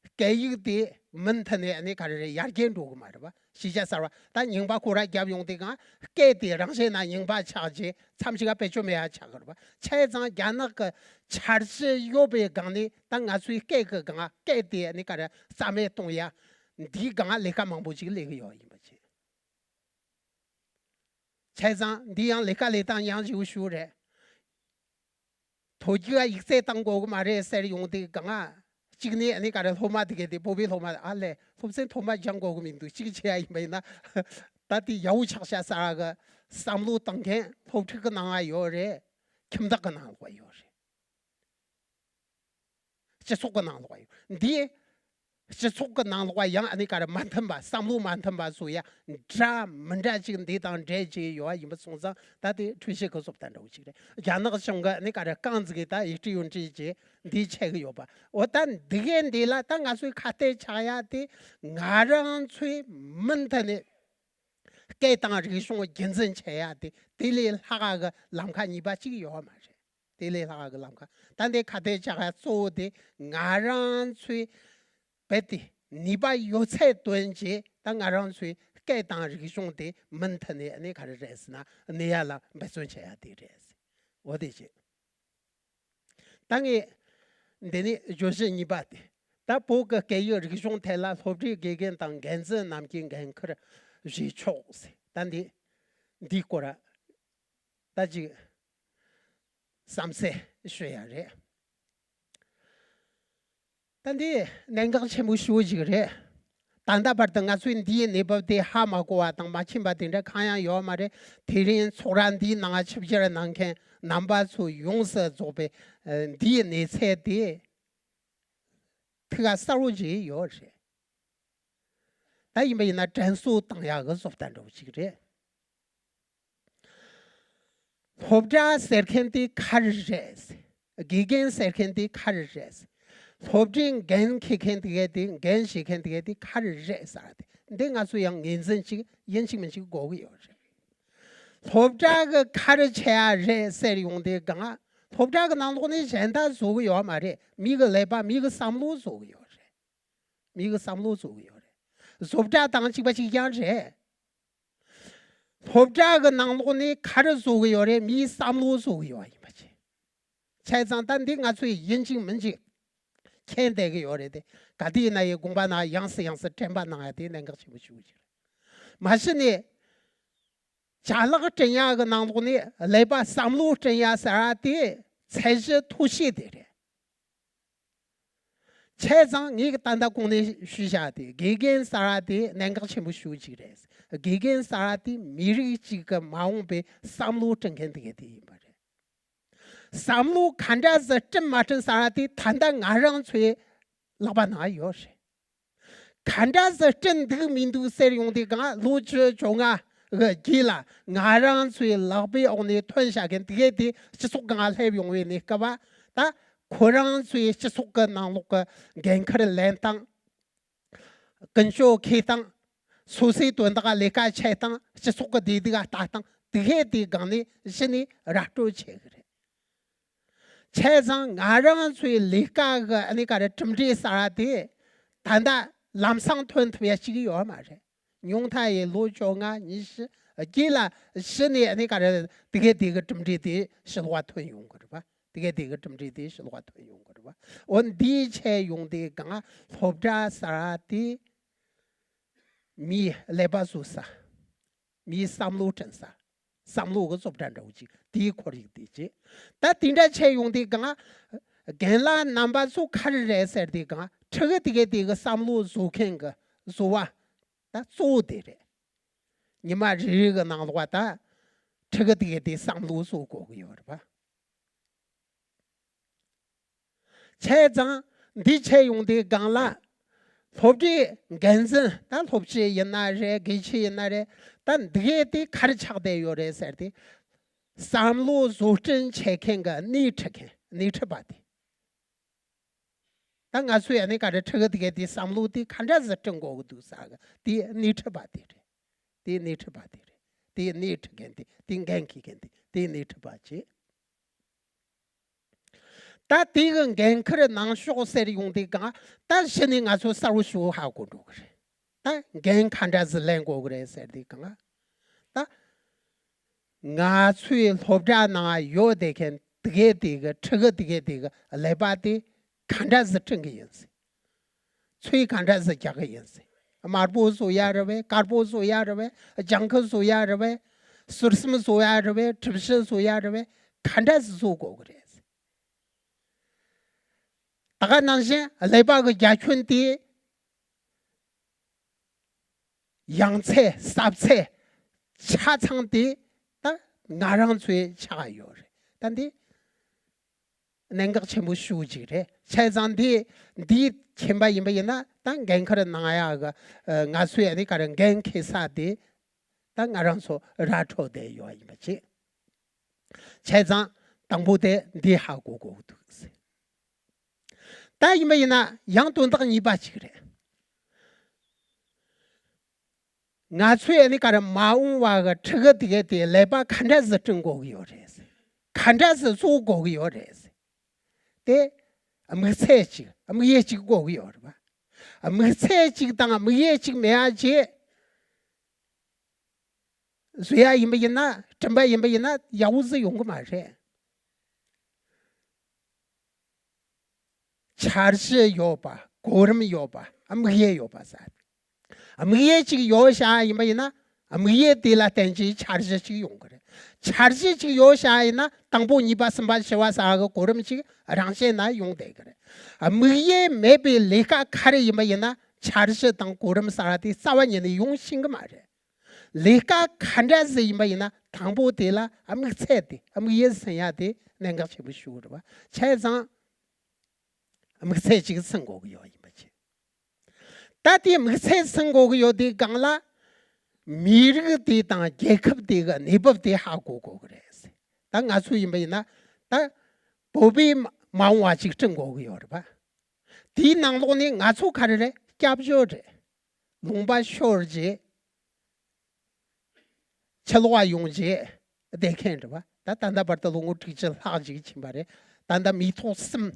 སྐད་ཡིག་དེ་མུ་མཐུད་ནས་ཨ་ནི་ག་རེ་རེད། ཡར་རྒྱས་འགྲོ་གི་མ་རེད་པ། ཤེས་བྱ་གསར་པ་ད་རྙིང་པ་ཁོ་ར་རྒྱབ་ཡོང་དུས་སྒང་སྐད་དེ་རང་བཞིན་ན་རྙིང་པ་ཆགས་རྗེས་མཚམས་ཤིག་ག་བེད་སྤྱོད་མེད་ཡ་ཆགས་གི་རེད་པ། བྱས་ཙང་རྒྱ་ནག་གི་འཆར་གཞི་ཡོད་པའི་སྒང་ནས་ད་ང་ཚོའི་སྐད་ཀྱི་སྒང་སྐད་དེ་ཨ་ནི་ག་རེ་རྩ་མེད་གཏོང་ཡ། འདིའི་སྒང་ལས་ཀ་མང་པོ་ཅིག་ལས་ཀྱི་ཡོད་ཡིན་པ་བྱས། བྱས་ཙང་འདི་ཡང་ལས་ཀ་ལས་སྟངས་ཡང་ཞིག་ཞུ་རེད། ཐོ་རྒྱུག་ཡིག་ཚད་བཏང་དགོས་གི་མ་རེད་ཟེར་ཡོང་དུས་སྒང་། གཅིག་ནས་ཨ་ནི་ག་རེ་སློབ་མ་དེ་གས་དེ་བོད་པའི་སློབ་མ་ཨ་ལས་སློབ་ཚན་ཐོག་མ་སྦྱང་དགོས་གི་མི་འདུག་གཅིག་བྱས་ཡ་ཡིན་པ་ཡིན་ན། ད་དེ་ཡག་པོ་ཆགས་ཤག་ཟེར་གི་བསམ་བློ་བཏང་མཁན་སློབ་ཕྲུག་གི་ནང་ང་ཡོད་རེད། ཁྱིམ་བདག་གི་ནང་ལོགས་ཡོད་རེད། སྤྱི་ཚོགས་ཀྱི་ནང་ལོགས་ཡོད། འདི་སྤྱི་ཚོགས་ཀྱི་ནང་ལོགས་ཡང་ཨ་ནི་ག་རེ་མ་མཐུན་པ་བསམ་བློ་མ་མཐུན་པ་བཟོ་ཡ་འདྲ་མི་འདྲ་ཅིག་འདི་དང་འབྲེལ་ཅིག་ཡོད་པ་ཡིན་པ་སོང་ཙང་ད་དེ་འཁྲུལ་བཤད་གི་བཟོ་ལྟ་འདྲ་བོ་ཅིག་རེད། རྒྱ་ནག་གཞུང་གི་ཨ་ནི་ག་རེ་རྐང་འཛུགས་ཀྱི་ད་ཡིག་སྤྲོད་ཡོན་ཏྲི་ཅིག་འདི་བྱེད་གི་ཡོད་པ། འོ་ད་འདི་གའི་འདི་ལ་ད་ང་ཚོའི་ཁ་གཏད་ཆགས་ཡ་དེ་ང་རང་ཚོའི་མུ་མཐུད་ནས་སྐད་དང་རིག་གཞུང་རྒྱུན་འཛིན་བྱེད་ཡ་དེ་དེ་ལས་ལྷག་གི་ལམ་ཁ་གཉིས་པ་ཅིག་ཡོད་མ་རེད། དེ་ལས་ལྷག་གི་ལམ་ཁ་ད་འདི་ཁ་གཏད་བཅག་ཡ་གཙོ་བོ་དེ་ང་རང་ཚོའི་རྦད་དེ་ནུས་པ་ཡོད་ཚད་བཏོན་བྱས་ད་ང་རང་ཚོའི་སྐད་དང་རིག་གཞུང་དེ་མུ་མཐུད་ནས་ཨ་ནི་ག་རེ་རེད་ཟེར་ན་གནས་ཡ་ལ་འབད་བརྩོན་བྱེད་ཡ་དེ་རེད། འོ་དེ་བྱས། ད་ངས་འདི་ནས་བརྗོད་གཞི་གཉིས་པ་དེ། ད་བོད་ཀྱི་སྐད་ཡིག་རིག་གཞུང་ཐད་ལ་སློབ་གྲྭའི་དགེ་རྒན་དང་འགན་འཛིན་རྣམས་ཀྱིས་འགན་འཁུར་བཞེས་ཆོག་ཟེར། ད་འདི་འདིའི་སྐོར་ད་ཅིག་བསམ་གསལ་ཞུ་ཡ་རེད། ད་འདི་གནད་འགག་ཆེན་པོ་ཞེ་པོ་ཅིག་རེད། ད་ལྟ་བར་དུ་ང་ཚོས་འདིའི་གནས་བབ་དེ་ཧ་མ་གོ་བ་དང་མ་མཁྱེན་པ་དེ་འདྲ་གང་ཡང་ཡོད་མ་རེད། དེ་རིང་ཚོགས་ར་འདིའི་ནང་ཆིབས་བསྒྱུར་གནང་མཁན་རྣམ་པ་ཚོ་ཡོངས་སུ་རྫོགས་པའི་ཨ་འདིའི་གནས་ཚད་དེ་ཐུགས་གསལ་པོ་ཅིག་ཡོད་རེད། ད་ཡིན་པ་ཡིན་ན་དྲན་གསོ་བཏང་ཡག་གི་བཟོ་ལྟ་འདྲ་བོ་ཅིག་རེད། སློབ་གྲྭ་ཟེར་མཁན་དེ་ག་རེ་རེད། དགེ་རྒན་ཟེར་མཁན་དེ་ག་རེ་རེད། སློབ་གྲྭའི་འགན་འཁྱེར་མཁན་དེ་གས་དེ་འགན་བཞེས་མཁན་དེ་གས་དེ་ག་རེ་རེད་ཟེར་ཏེ་འདི་ང་ཚོ་ཡང་ངོས་འཛིན་ཅིག་ཡིན་གཅིག་མིན་གཅིག་དགོས་ཀྱི་ཡོད་རེད། སློབ་གྲྭ་གི་ག་རེ་བྱེད་ཡ་རེད་ཟེར་ཡོང་དུས་གང་སློབ་གྲྭ་གི་ནང་ལོགས་ནས་གཞན་དག་བཟོ་གི་ཡོད་མ་རེད། མི་གི་ཀླད་པ་མི་གི་བསམ་བློ་བཟོ་གི་ཡོད་རེད། མི་གི་བསམ་བློ་བཟོ་གི་ཡོད་རེད། བཟོ་གྲྭ་དང་གཅིག་པ་གཅིག་རྐྱང་རེད། སློབ་གྲྭ་གི་ནང་ལོགས་ནས་ག་རེ་བཟོ་གི་ཡོད་རེད། མིའི་བསམ་བློ་བཟོ་གི་ཡོད་ཡིན་པ་བྱས། བྱས་ཙང་ད་འདི་ང་ཚོས་ཡིན་གཅིག་མིན་གཅིག་མཁྱེན་བསྡད་གི་ཡོད་རེད་དེ། ག་དུས་ཡིན་ན་ཡི་དགོངས་པ་ན་ཡང་སེ་ཡང་སེ་དྲན་པ་གནང་ཡ་དེ་གནད་འགག་ཆེན་པོ་ཞིག་ཡོད་ཀྱི་རེད། མ་གཞི་ནས་ཅ་ལག་བསྐྲུན་ཡ་གི་ནང་ལོགས་ནས་ཀླད་པ་བསམ་བློ་བསྐྲུན་ཡ་ཟེར་བ་དེ་ཚད་གཞི་མཐོ་ཤོས་དེ་རེད། བྱས་ཙང་ངས་ད་ལྟ་གོང་ནས་ཞུས་བཞག་དེ་དགེ་རྒན་ཟེར་བ་དེ་གནད་འགག་ཆེན་པོ་ཞེ་པོ་ཅིག་རེད། དགེ་རྒན་ཟེར་བ་དེ་མི་རིགས་གཅིག་གི་མ་འོངས་པའི་བསམ་བློ་བསྐྲུན་མཁན་དེ་ག་དེ་ཡིན་པ་རེད། བསམ་བློ་ག་འདྲ་ཟིག་བསྐྲུན་མ་བསྐྲུན་ཟེར་བ་དེ་ད་ལྟ་ང་རང་ཚོའི་ལག་པ་ན་ཡོད་རེད། ག་འདྲ་ཟིག་བསྐྲུན་འདུག་མི་འདུག་ཟེར་ཡོང་དུས་གང་ལོ་བཅུ་བཅོ་ལྔ་གི་རྗེས་ལ་ང་རང་ཚོའི་ལག་པའི་འོག་ནས་ཐོན་བཞག་མཁན་དེ་གས་དེ་སྤྱི་ཚོགས་གང་སླེབས་ཡོང་བའི་གནས་སྐབས་ད་ཁོ་རང་ཚོའི་སྤྱི་ཚོགས་ཀྱི་ནང་ལོགས་ཀྱི་འགན་ཁུར་ལེན་སྟངས། ཀུན་སྤྱོད་འཁྱེར་སྟངས། སོ་སོའི་དོན་དག་ལས་ཀ་བྱེད་སྟངས། སྤྱི་ཚོགས་ཀྱི་བདེ་སྡུག་ལྟ་སྟངས་དེ་གས་དེའི་སྒང་ནས་གཞི་ནས་ར་སྤྲོད་བྱེད་གི་རེད། བྱས་ཙང་ང་རང་ཚོའི་ལས་ཀ་གི་ཨ་ནི་ག་རེ་གྲུབ་འབྲས་ཟེར་བ་དེ་ད་ལྟ་ལམ་སང་ཐོན་ཐུབ་ཡ་གཅིག་ཡོད་མ་རེད། ཉུང་མཐའ་ཡི་ལོ་བཅོ་ལྔ་ཉི་ཤུ་རྗེས་ལ་གཞི་ནས་ཨ་ནི་ག་རེ་དེ་གས་དེ་གི་གྲུབ་འབྲས་དེ་ཕྱི་ལོགས་ཐོན་ཡོང་གི་རེད་པ། དེ་གས་དེ་གི་གྲུབ་འབྲས་དེ་ཕྱི་ལོགས་ཐོན་ཡོང་གི་རེད་པ། འོ་འདིའི་ཆེད་ཡོང་དེ་གང་སློབ་གྲྭ་ཟེར་བ་དེ་མིའི་ཀླད་པ་བཟོ་ས། མིའི་བསམ་བློ་བསྐྲུན་ས། བསམ་བློ་གི་བཟོ་གྲྭ་འདྲ་བོ་ཅིག་དེའི་ཁོར་ཡུག་དེ་བྱེད། ད་དེ་འདྲ་ཆེད་ཡོང་དེ་གང་རྒན་ལགས་རྣམ་པ་ཚོ་ག་རེ་རེད་ཟེར་དེ་གང་ཕྲུ་གུ་དེ་གས་དེ་གི་བསམ་བློ་བཟོ་མཁན་གི་བཟོ་བ་ད་གཙོ་བོ་དེ་རེད། ཉི་མ་རེ་རེ་གི་ནང་ལོགས་ད་ཕྲུ་གུ་དེ་གས་དེ་བསམ་བློ་བཟོ་དགོས་གི་ཡོད་རེད་པ། བྱས་ཙང་འདི་བྱས་ཡོང་དུས་སྒང་ལ་སློབ་གྲྭའི་འགན་འཛིན་ད་སློབ་སྤྱི་ཡིན་ན་རེད། དགེ་ཆེ་ཡིན་ན་རེད། ད་འདི་གས་དེ་ག་རེ་ཆགས་བསྡད་ཡོད་རེད་ཟེར་ཏེ། བསམ་བློ་བཟོ་སྐྲུན་བྱེད་མཁན་གྱི་སྣེ་ཁྲིད་མཁན་སྣེ་ཁྲིད་པ་དེ། ད་ང་ཚོས་ཨ་ནི་ག་རེ་ཕྲུ་གུ་དེ་གས་དེ་བསམ་བློ་དེ་ག་འདྲ་ཟིག་བསྐྲུན་དགོས་ཀྱི་འདུག་ཟེར་གི་དེ་སྣེ་ཁྲིད་པ་དེ་རེད། དེ་སྣེ་ཁྲིད་པ་དེ་རེད། དེ་སྣེ་ཁྲིད་མཁན་དེ་དེ་འགན་འཁྱེར་མཁན་དེ་དེ་སྣེ་ཁྲིད་པ་བྱེད། ད་དེ་གི་འགན་ཁུར་གནང་ཕྱོགས་ཟེར་ཡོང་དུས་གང་ད་གཞི་ནས་ང་ཚོ་གསལ་བོ་ཞེ་པོ་ཧ་གོ་འགྲོ་གི་རེད། ད་འགན་ག་འདྲ་ཟིག་ལེན་དགོས་གི་རེད་ཟེར་དུས་གང་ད་ང་ཚོའི་སློབ་གྲྭ་ནང་ཡོད་བསྡད་མཁན་དེ་གས་དེ་གི་ཕྲུ་གུ་དེ་གས་དེ་གི་ཀླད་པ་དེ་ག་འདྲ་ཟིག་བསྐྲུན་གི་ཡིན་ཟེར། ཚོས་ག་འདྲ་ཟིག་རྒྱག་གི་ཡིན་ཟེར། དམར་པོ་བཟོ་ཡ་རེད་པས། དཀར་པོ་བཟོ་ཡ་རེད་པས། ལྗང་ཁུ་བཟོ་ཡ་རེད་པས། ཟུར་གསུམ་བཟོ་ཡ་རེད་པས། གྲུ་བཞི་བཟོ་ཡ་རེད་པས། ག་འདྲ་ཟིག་བཟོ་དགོས་གི་རེད་ཟེར། ད་ག་ནང་བཞིན་ཀླད་པ་གི་རྒྱ་ཁྱོན་དེ་ཡང་ཚད་ཟབ་ཚད་ཆ་ཚང་དེ་ད་ང་རང་ཚོའི་ཆགས་ཡོད་རེད། ད་འདི་གནད་འགག་ཆེན་པོ་ཞེ་པོ་ཅིག་རེད། བྱས་ཙང་འདི་འདིའི་མཁྱེན་པ་ཡིན་པ་ཡིན་ན་ད་འགན་ཁུར་གནང་ཡག་གི་ང་ཚོའི་ཨ་ནི་ག་རེ་འགན་འཁྱེར་ས་དེ་ད་ང་རང་ཚོ་ར་འཕྲོད་བསྡད་ཡོད་ཡིན་པ་བྱེད། བྱས་ཙང་དང་པོ་དེ་འདི་ཧ་གོ་དགོས་འདུག་ཟེར། ད་ཡིན་པ་ཡིན་ན་ཡང་དོན་དག་གཉིས་པ་ཅིག་རེད། ང་ཚོས་ཨ་ནི་ག་རེ་མ་འོངས་པ་གི་ཕྲུ་གུ་དེ་གས་དེ་ཀླད་པ་ག་འདྲ་ཟིག་བསྐྲུན་དགོས་ཀྱི་ཡོད་རེད། ག་འདྲ་ཟིག་བཟོ་དགོས་ཀྱི་ཡོད་རེད། དེ་དམིགས་ཚད་ཅིག་དམིགས་ཡུལ་ཅིག་དགོས་ཀྱི་ཡོད་རེད་པ། དམིགས་ཚད་ཅིག་དང་དམིགས་ཡུལ་ཅིག་མེད་ཡ་བྱས། བཟོ་ཡ་ཡིན་པ་ཡིན་ན་བསྐྲུན་པ་ཡིན་པ་ཡིན་ན་ཡག་པོ་ཟིག་ཡོང་གི་མ་རེད། འཆར་གཞི་ཡོད་པ། གོ་རིམ་ཡོད་པ། དམིགས་ཡུལ་ཡོད་པ་ཟེར། དམིགས་ཡུལ་ཅིག་ཡོད་བཞག་ཡིན་པ་ཡིན་ན་དམིགས་ཡུལ་དེ་ལ་བརྟེན་གྱི་འཆར་གཞི་ཅིག་ཡོང་གི་རེད། འཆར་གཞི་ཅིག་ཡོད་བཞག་ཡིན་ན་དང་པོ་གཉིས་པ་གསུམ་པ་བཞི་པ་ཟེར་གི་གོ་རིམ་ཅིག་རང་བཞིན་ན་ཡོང་བསྡད་གི་རེད། དམིགས་ཡུལ་མེད་པའི་ལས་ཀ་ག་རེ་ཡིན་པ་ཡིན་ན་ འཆར་གཞི་དང་གོ་རིམ་གསར་བ་དེ་རྩ་བ་ཉིད་ནས་ཡོང་ཤེས་གི་མ་རེད། ལས་ཀ་ག་འདྲ་ཟིག་ཡིན་པ་ཡིན་ན་དང་པོ་དེ་ལ་དམིགས་ཚད་དེ་དམིགས་ཡུལ་ཟིན་ཡ་དེ་གནད་འགག་ཆེན་པོ་ཞིག་རེད་བ། བྱས་ཙང་དམིགས་ཚད་ཅིག་ཟིན་དགོས་གི་ཡོད་ཡིན་པ་བྱས། ད་དེ་དམིགས་ཚད་ཟིན་དགོས་གི་ཡོད་དེ་སྒང་ལ། མི་རིགས་དེ་དང་རྒྱལ་ཁབ་དེ་གི་གནས་བབ་དེ་ཧ་གོ་དགོས་གི་རེད། ད་ང་ཚོ་ཡིན་པ་ཡིན་ན་ད་བོད་པའི་མ་འོངས་པ་ཅིག་བསྐྲུན་དགོས་གི་ཡོད་རེད་པ། དེའི་ནང་ལོགས་ནས་ང་ཚོ་ག་རེ་རེད། སྐྱབས་བཅོལ་རེད། ལུང་པ་ཤོར་རྗེས་ཕྱི་ལོགས་ཡོང་རྗེས་བསྡད་མཁན་རེད་པ། ད་ད་ལྟ་བར་དུ་ལོ་ངོ་དྲུག་ཅུ་ལྷག་ཅིག་ཕྱིན་པ་རེད། ད་ལྟ་མི་ཐོག་གསུམ་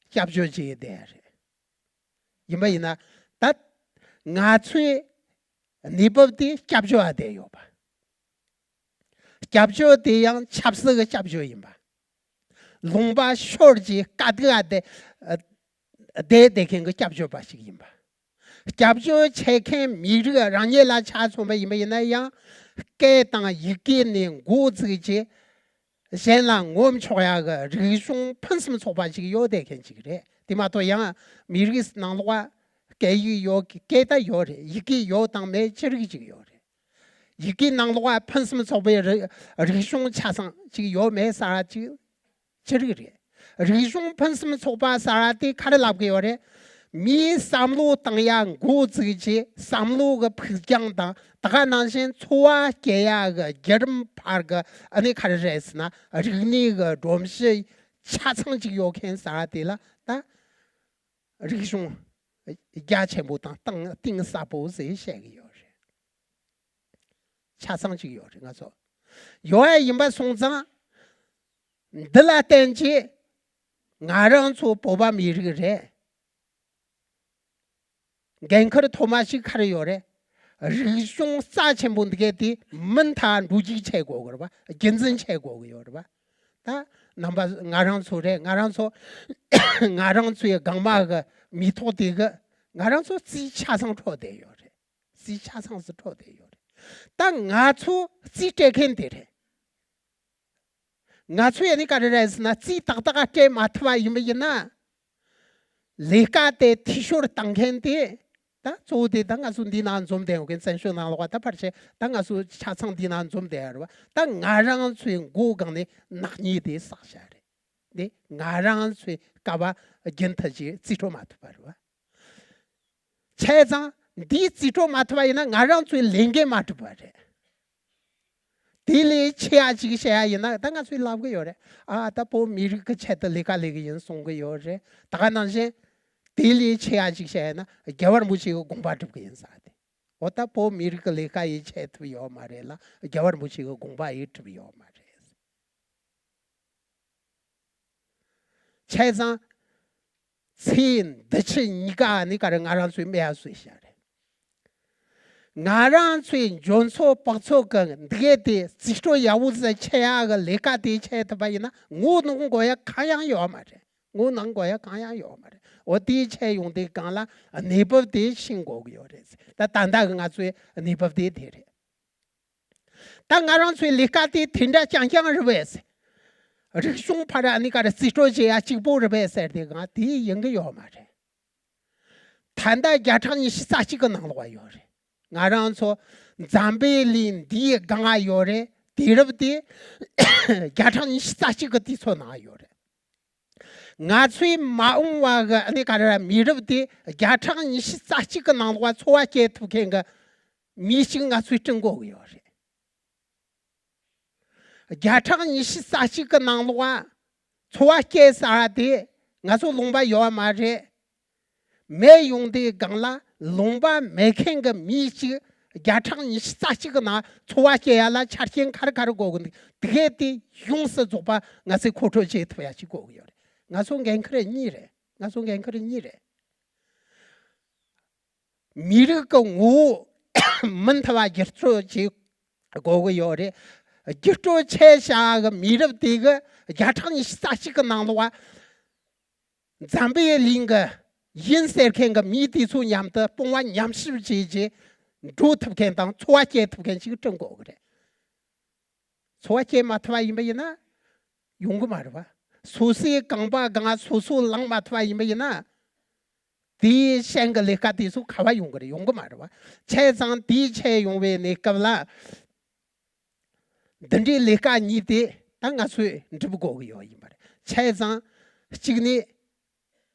སྐྱབས་བཅོལ་བྱས་བསྡད་ཡ་རེད། ཡིན་པ་ཡིན་ན་ད་ང་ཚོའི་གནས་བབ་དེ་སྐྱབས་བཅོལ་བ་བསྡད་ཡོད་པ། སྐྱབས་བཅོལ་དེ་ཡང་ཆབ་སྲིད་ཀྱི་སྐྱབས་བཅོལ་ཡིན་པ། ལུང་པ་ཤོར་རྗེས་དཀའ་སྡུག་ཨ་བསྡད་བསྡད་བསྡད་མཁན་གྱི་སྐྱབས་བཅོལ་བ་ཞིག་ཡིན་པ། སྐྱབས་བཅོལ་བྱེད་མཁན་མི་རིགས་རང་ཉིད་ལ་ཆ་མཚོན་པ་ཡིན་པ་ཡིན་ན་ཡང་སྐད་དང་ཡི་གེ་ནས་འགོ་བཙུགས་རྗེས་གཞན་ལ་ངོམ་ཆོག་ཡ་གི་རིག་གཞུང་ཕུན་སུམ་ཚོགས་པ་ཞིག་ཡོད་བསྡད་མཁན་ཅིག་རེད། དེ་མ་གཏོགས་ཡང་མི་རིགས་ནང་ལོགས་སྐད་ཡིག་ཡོད་སྐད་ད་ཡོད་རེད། ཡི་གེ་ཡོད་དང་མེད་ཅི་རིགས་ཅིག་ཡོད་རེད། ཡི་གེ་ནང་ལོགས་ཕུན་སུམ་ཚོགས་པའི་རི་རིག་གཞུང་ཆ་ཚང་ཅིག་ཡོད་མེད་ཟེར་བ་ཅིག་ཅི་རིགས་རེད། རིག་གཞུང་ཕུན་སུམ་ཚོགས་པ་ཟེར་བ་དེ་ག་རེ་ལབ་གི་ཡོད་རེད། མིའི་བསམ་བློ་བཏང་ཡ་འགོ་བཙུགས་རྗེས་བསམ་བློ་གི་ཕུགས་རྒྱང་དང་ད་ག་ནང་བཞིན་འཚོ་བ་སྐྱེལ་ཡ་གི་བརྒྱུད་རིམ་བར་གི་ཨ་ནི་ག་རེ་རེད་ཟེར་ན་རིག་གནས་གི་སྒྲོམ་གཞི་ཆ་ཚང་ཅིག་ཡོད་མཁན་ཟེར་བ་དེ་ལ་ད། རིག་གཞུང་རྒྱ་ཆེན་པོ་དང་གཏིང་གཏིང་ཟབ་པོ་ཟེར་བཤད་ཀྱི་ཡོད་རེད། ཆ་ཚང་ཅིག་ཡོད་རེད་ང་ཚོ། ཡོད་ཡ་ཡིན་པ་སོང་ཙང་། འདི་ལ་བརྟེན་གྱིས་ང་རང་ཚོ་བོད་པ་མི་རིགས་རེད། འགན་ཁུར་ཐོག་མ་ཞིག་ག་རེ་ཡོད་རེད། རིག་གཞུང་རྩ་ཆེན་པོ་འདི་གས་དེ་མུ་མཐའ་འགྲོ་རྒྱུག་བྱེད་དགོས་གི་རེད་པ། རྒྱུན་འཛིན་བྱེད་དགོས་གི་ཡོད་རེད་པ། ད་རྣམ་པ་ང་རང་ཚོ་རེད། ང་རང་ཚོ་ང་རང་ཚོའི་སྒང་མ་གི་མི་ཐོག་དེ་གི་ང་རང་ཚོ་རྩིས་ཆ་ཚང་འཕྲོད་བསྡད་ཡོད་རེད། རྩིས་ཆ་ཚང་ཟིག་འཕྲོད་བསྡད་ཡོད་རེད། ད་ང་ཚོ་རྩིས་སྤྲད་མཁན་དེ་རེད། ང་ཚོས་ནི་ག་རེ་རེད་ཟེར་ན་རྩིས་ཏག་ཏག་སྤྲད་མ་ཐུབ་པ་ཡིན་པ་ཡིན་ན། ལས་ཀ་དེ་འཐུས་ཤོར་བཏང་མཁན་དེ། ད་གཙོ་བོ་དེ་ད་ང་ཚོ་འདི་ནང་འཛོམས་བསྡད་ཡོད་མཁན་བཙན་བྱོལ་ནང་ལོགས་པ་ད་ཕལ་ཆེར་ད་ང་ཚོ་ཆ་ཚང་འདི་ནང་འཛོམས་བསྡད་ཡོད་རེད་བ། ད་ང་རང་ཚོའི་མགོ་སྒང་ནས་ནག་ཉེས་དེ་བསགས་བཞག་རེད། འདི་ང་རང་ཚོའི་ཀ་བ་རྒྱུན་མཐུད་ཀྱིས་རྩིས་སྤྲོད་མ་ཐུབ་པ་རེད་བ། བྱས་ཙང་འདིའི་རྩིས་སྤྲོད་མ་ཐུབ་པ་ཡིན་ན་ང་རང་ཚོའི་ལས་འགན་མ་གྲུབ་པ་རེད། དེ་ལས་ཆེ་ཡ་ཅིག་བཤད་ཡ་ཡིན་ན་ད་ང་ཚོས་ལབ་གི་ཡོད་རེད། ཨ་ད་བོད་མི་རིགས་ཀྱི་ཆེད་དུ་ལས་ཀ་ལས་གི་ཡིན་གསུང་གི་ཡོད་རེད། ད་ག་ནང་བཞིན་དེ་ལས་ཆེ་ཡ་ཅིག་བཤད་ཡ་ན་རྒྱལ་བ་རིན་པོ་ཆེ་གི་དགོངས་པ་སྒྲུབ་གི་ཡིན་ས་དེ། འོ་ད་བོད་མི་རིགས་ཀྱི་ལས་ཀ་ཡིས་བྱེད་ཐུབ་ཡོད་མ་རེད་ལ་རྒྱལ་བ་རིན་པོ་ཆེ་གི་དགོངས་པ་ཡིས་སྒྲུབ་ཡོད་མ་རེད། བྱས་ཙང་། ཚེ་འདི་ཕྱི་གཉིས་ཀ་ནི་ག་རེ་ང་རང་ཚོའི་སྨྲ་བ་སུ་ཤ་རེད། ང་རང་ཚོའི་འཇོན་ཚོད་པགས་ཚོད་ཀྱི་འདི་གས་དེ་རྩིས་སྤྲོད་ཡག་པོ་ཟེར་ཆེ་ཡག་གི་ལས་ཀ་དེ་བྱས་ཐུབ་པ་ཡིན་ན་ངོ་གནོང་དགོས་ཡ་གང་ཡང་ཡོད་མ་རེད། ངོ་གནོང་དགོས་ཡ་གང་ཡང་ཡོད་མ་རེད། འོ་དེ་བྱས་ཡོང་དུས་སྒང་ལ་གནས་བབ་དེ་ཤེས་དགོས་ཀྱི་ཡོད་རེད། ད་ད་ལྟ་གི་ང་ཚོའི་གནས་བབ་དེ་དེ་རེད། ད་ང་རང་ཚོའི་ལས་ཀ་དེ་དེ་འདྲ་རྐྱང་རྐྱང་རེད་པས། རིག་གཞུང་ཕར་ཨ་ནི་ག་རེ་རྩིས་སྤྲོད་བྱེད་ཡ་གཅིག་པོ་རེད་པས་ཟེར་དེ་གང་དེ་ཡིན་གི་ཡོད་མ་རེད། ད་ལྟ་བརྒྱ་ཕྲག་ཉི་ཤུ་རྩ་གཅིག་གི་ནང་ལོགས་ཡོད་རེད། ང་རང་ཚོ་འཛམ་བུའི་གླིང་འདིའི་སྒང་ང་ཡོད་རེད། དུས་རབས་དེ་བརྒྱ་ཕྲག་ཉི་ཤུ་རྩ་གཅིག་གི་དུས་ཚོད་ནང་ཡོད་རེད། ང་ཚོའི་མ་འོངས་པ་གི་ཨ་ནི་ག་རེ་ར་མི་རབས་དེ་བརྒྱ་ཕྲག་ཉི་ཤུ་རྩ་གཅིག་གི་ནང་ལོགས་འཚོ་བ་སྐྱེལ་ཐུབ་མཁན་གི་མི་ཞིག་ང་ཚོས་བསྐྲུན་དགོས་ཀྱི་ཡོད་རེད། བརྒྱ་ཕྲག་ཉི་ཤུ་རྩ་གཅིག་གི་ནང་ལོགས་འཚོ་བ་སྐྱེལ་ས་དེ་ང་ཚོ་ལུང་པ་ཡོད་མ་རེད། མེད་ཡོང་དུས་སྒང་ལ་ལུང་པ་མེད་མཁན་གྱི་མི་ཞིག་བརྒྱ་ཕྲག་ཉི་ཤུ་རྩ་གཅིག་གི་ནང་འཚོ་བ་སྐྱེལ་ཡ་ལ་ཆ་རྐྱེན་ག་རེ་ག་རེ་དགོས་ཀྱི་འདུག་དེ་གས་དེ་ཡོངས་སུ་རྫོགས་པ་ང་ཚོས་མཁོ་སྤྲོད་བྱེད་ཐུབ་ཡ་ཞིག་དགོས་ཀྱི་ཡོད་རེད། ང་ཚོ་འགན་ཁུར་གཉིས་རེད། ང་ཚོ་འགན་ཁུར་གཉིས་རེད། མི་རིགས་ཀྱི་ངོ་བོ་མུ་མཐུད་པ་བསྒྱུར་བཅོས་བྱེད་དགོས་ཀྱི་ཡོད་རེད། བསྒྱུར་བཅོས་བྱས་བཞག་གི་མི་རབས་དེ་གི་བརྒྱ་ཕྲག་ཉི་ཤུ་རྩ་གཅིག་གི་ནང་ལོགས་འཛམ་བུའི་གླིང་གི་ཡིན་ཟེར་མཁན་གྱི་མི་དེ་ཚོ་མཉམ་དུ་སྤོང་བ་ཉམས་ཞིབ་བྱས་རྗེས་འགྲོ་ཐུབ་མཁན་དང་འཚོ་བ་སྐྱེལ་ཐུབ་མཁན་ཞིག་བསྐྲུན་དགོས་ཀྱི་རེད། འཚོ་བ་སྐྱེལ་མ་ཐུབ་པ་ཡིན་པ་ཡིན་ན་ཡོང་གི་མ་རེད་བ། སོ་སོའི་རྐང་པ་སྒང་སོ་སོ་ལངས་མ་ཐུབ་པ་ཡིན་པ་ཡིན་ན། དེའི་ཤན་གྱི་ལས་ཀ་དེ་ཚོ་ག་བ་ཡོང་གི་རེད། ཡོང་གི་མ་རེད་བ། བྱས་ཙང་དེའི་ཆེད་ཡོང་བའི་གནས་སྐབས་ལ། འདི་འདྲའི་ལས་ཀ་གཉིས་དེ་ད་ང་ཚོས་འགྲུབ་དགོས་ཀྱི་ཡོད་ཡིན་པ་རེད། བྱས་ཙང་གཅིག་ནས་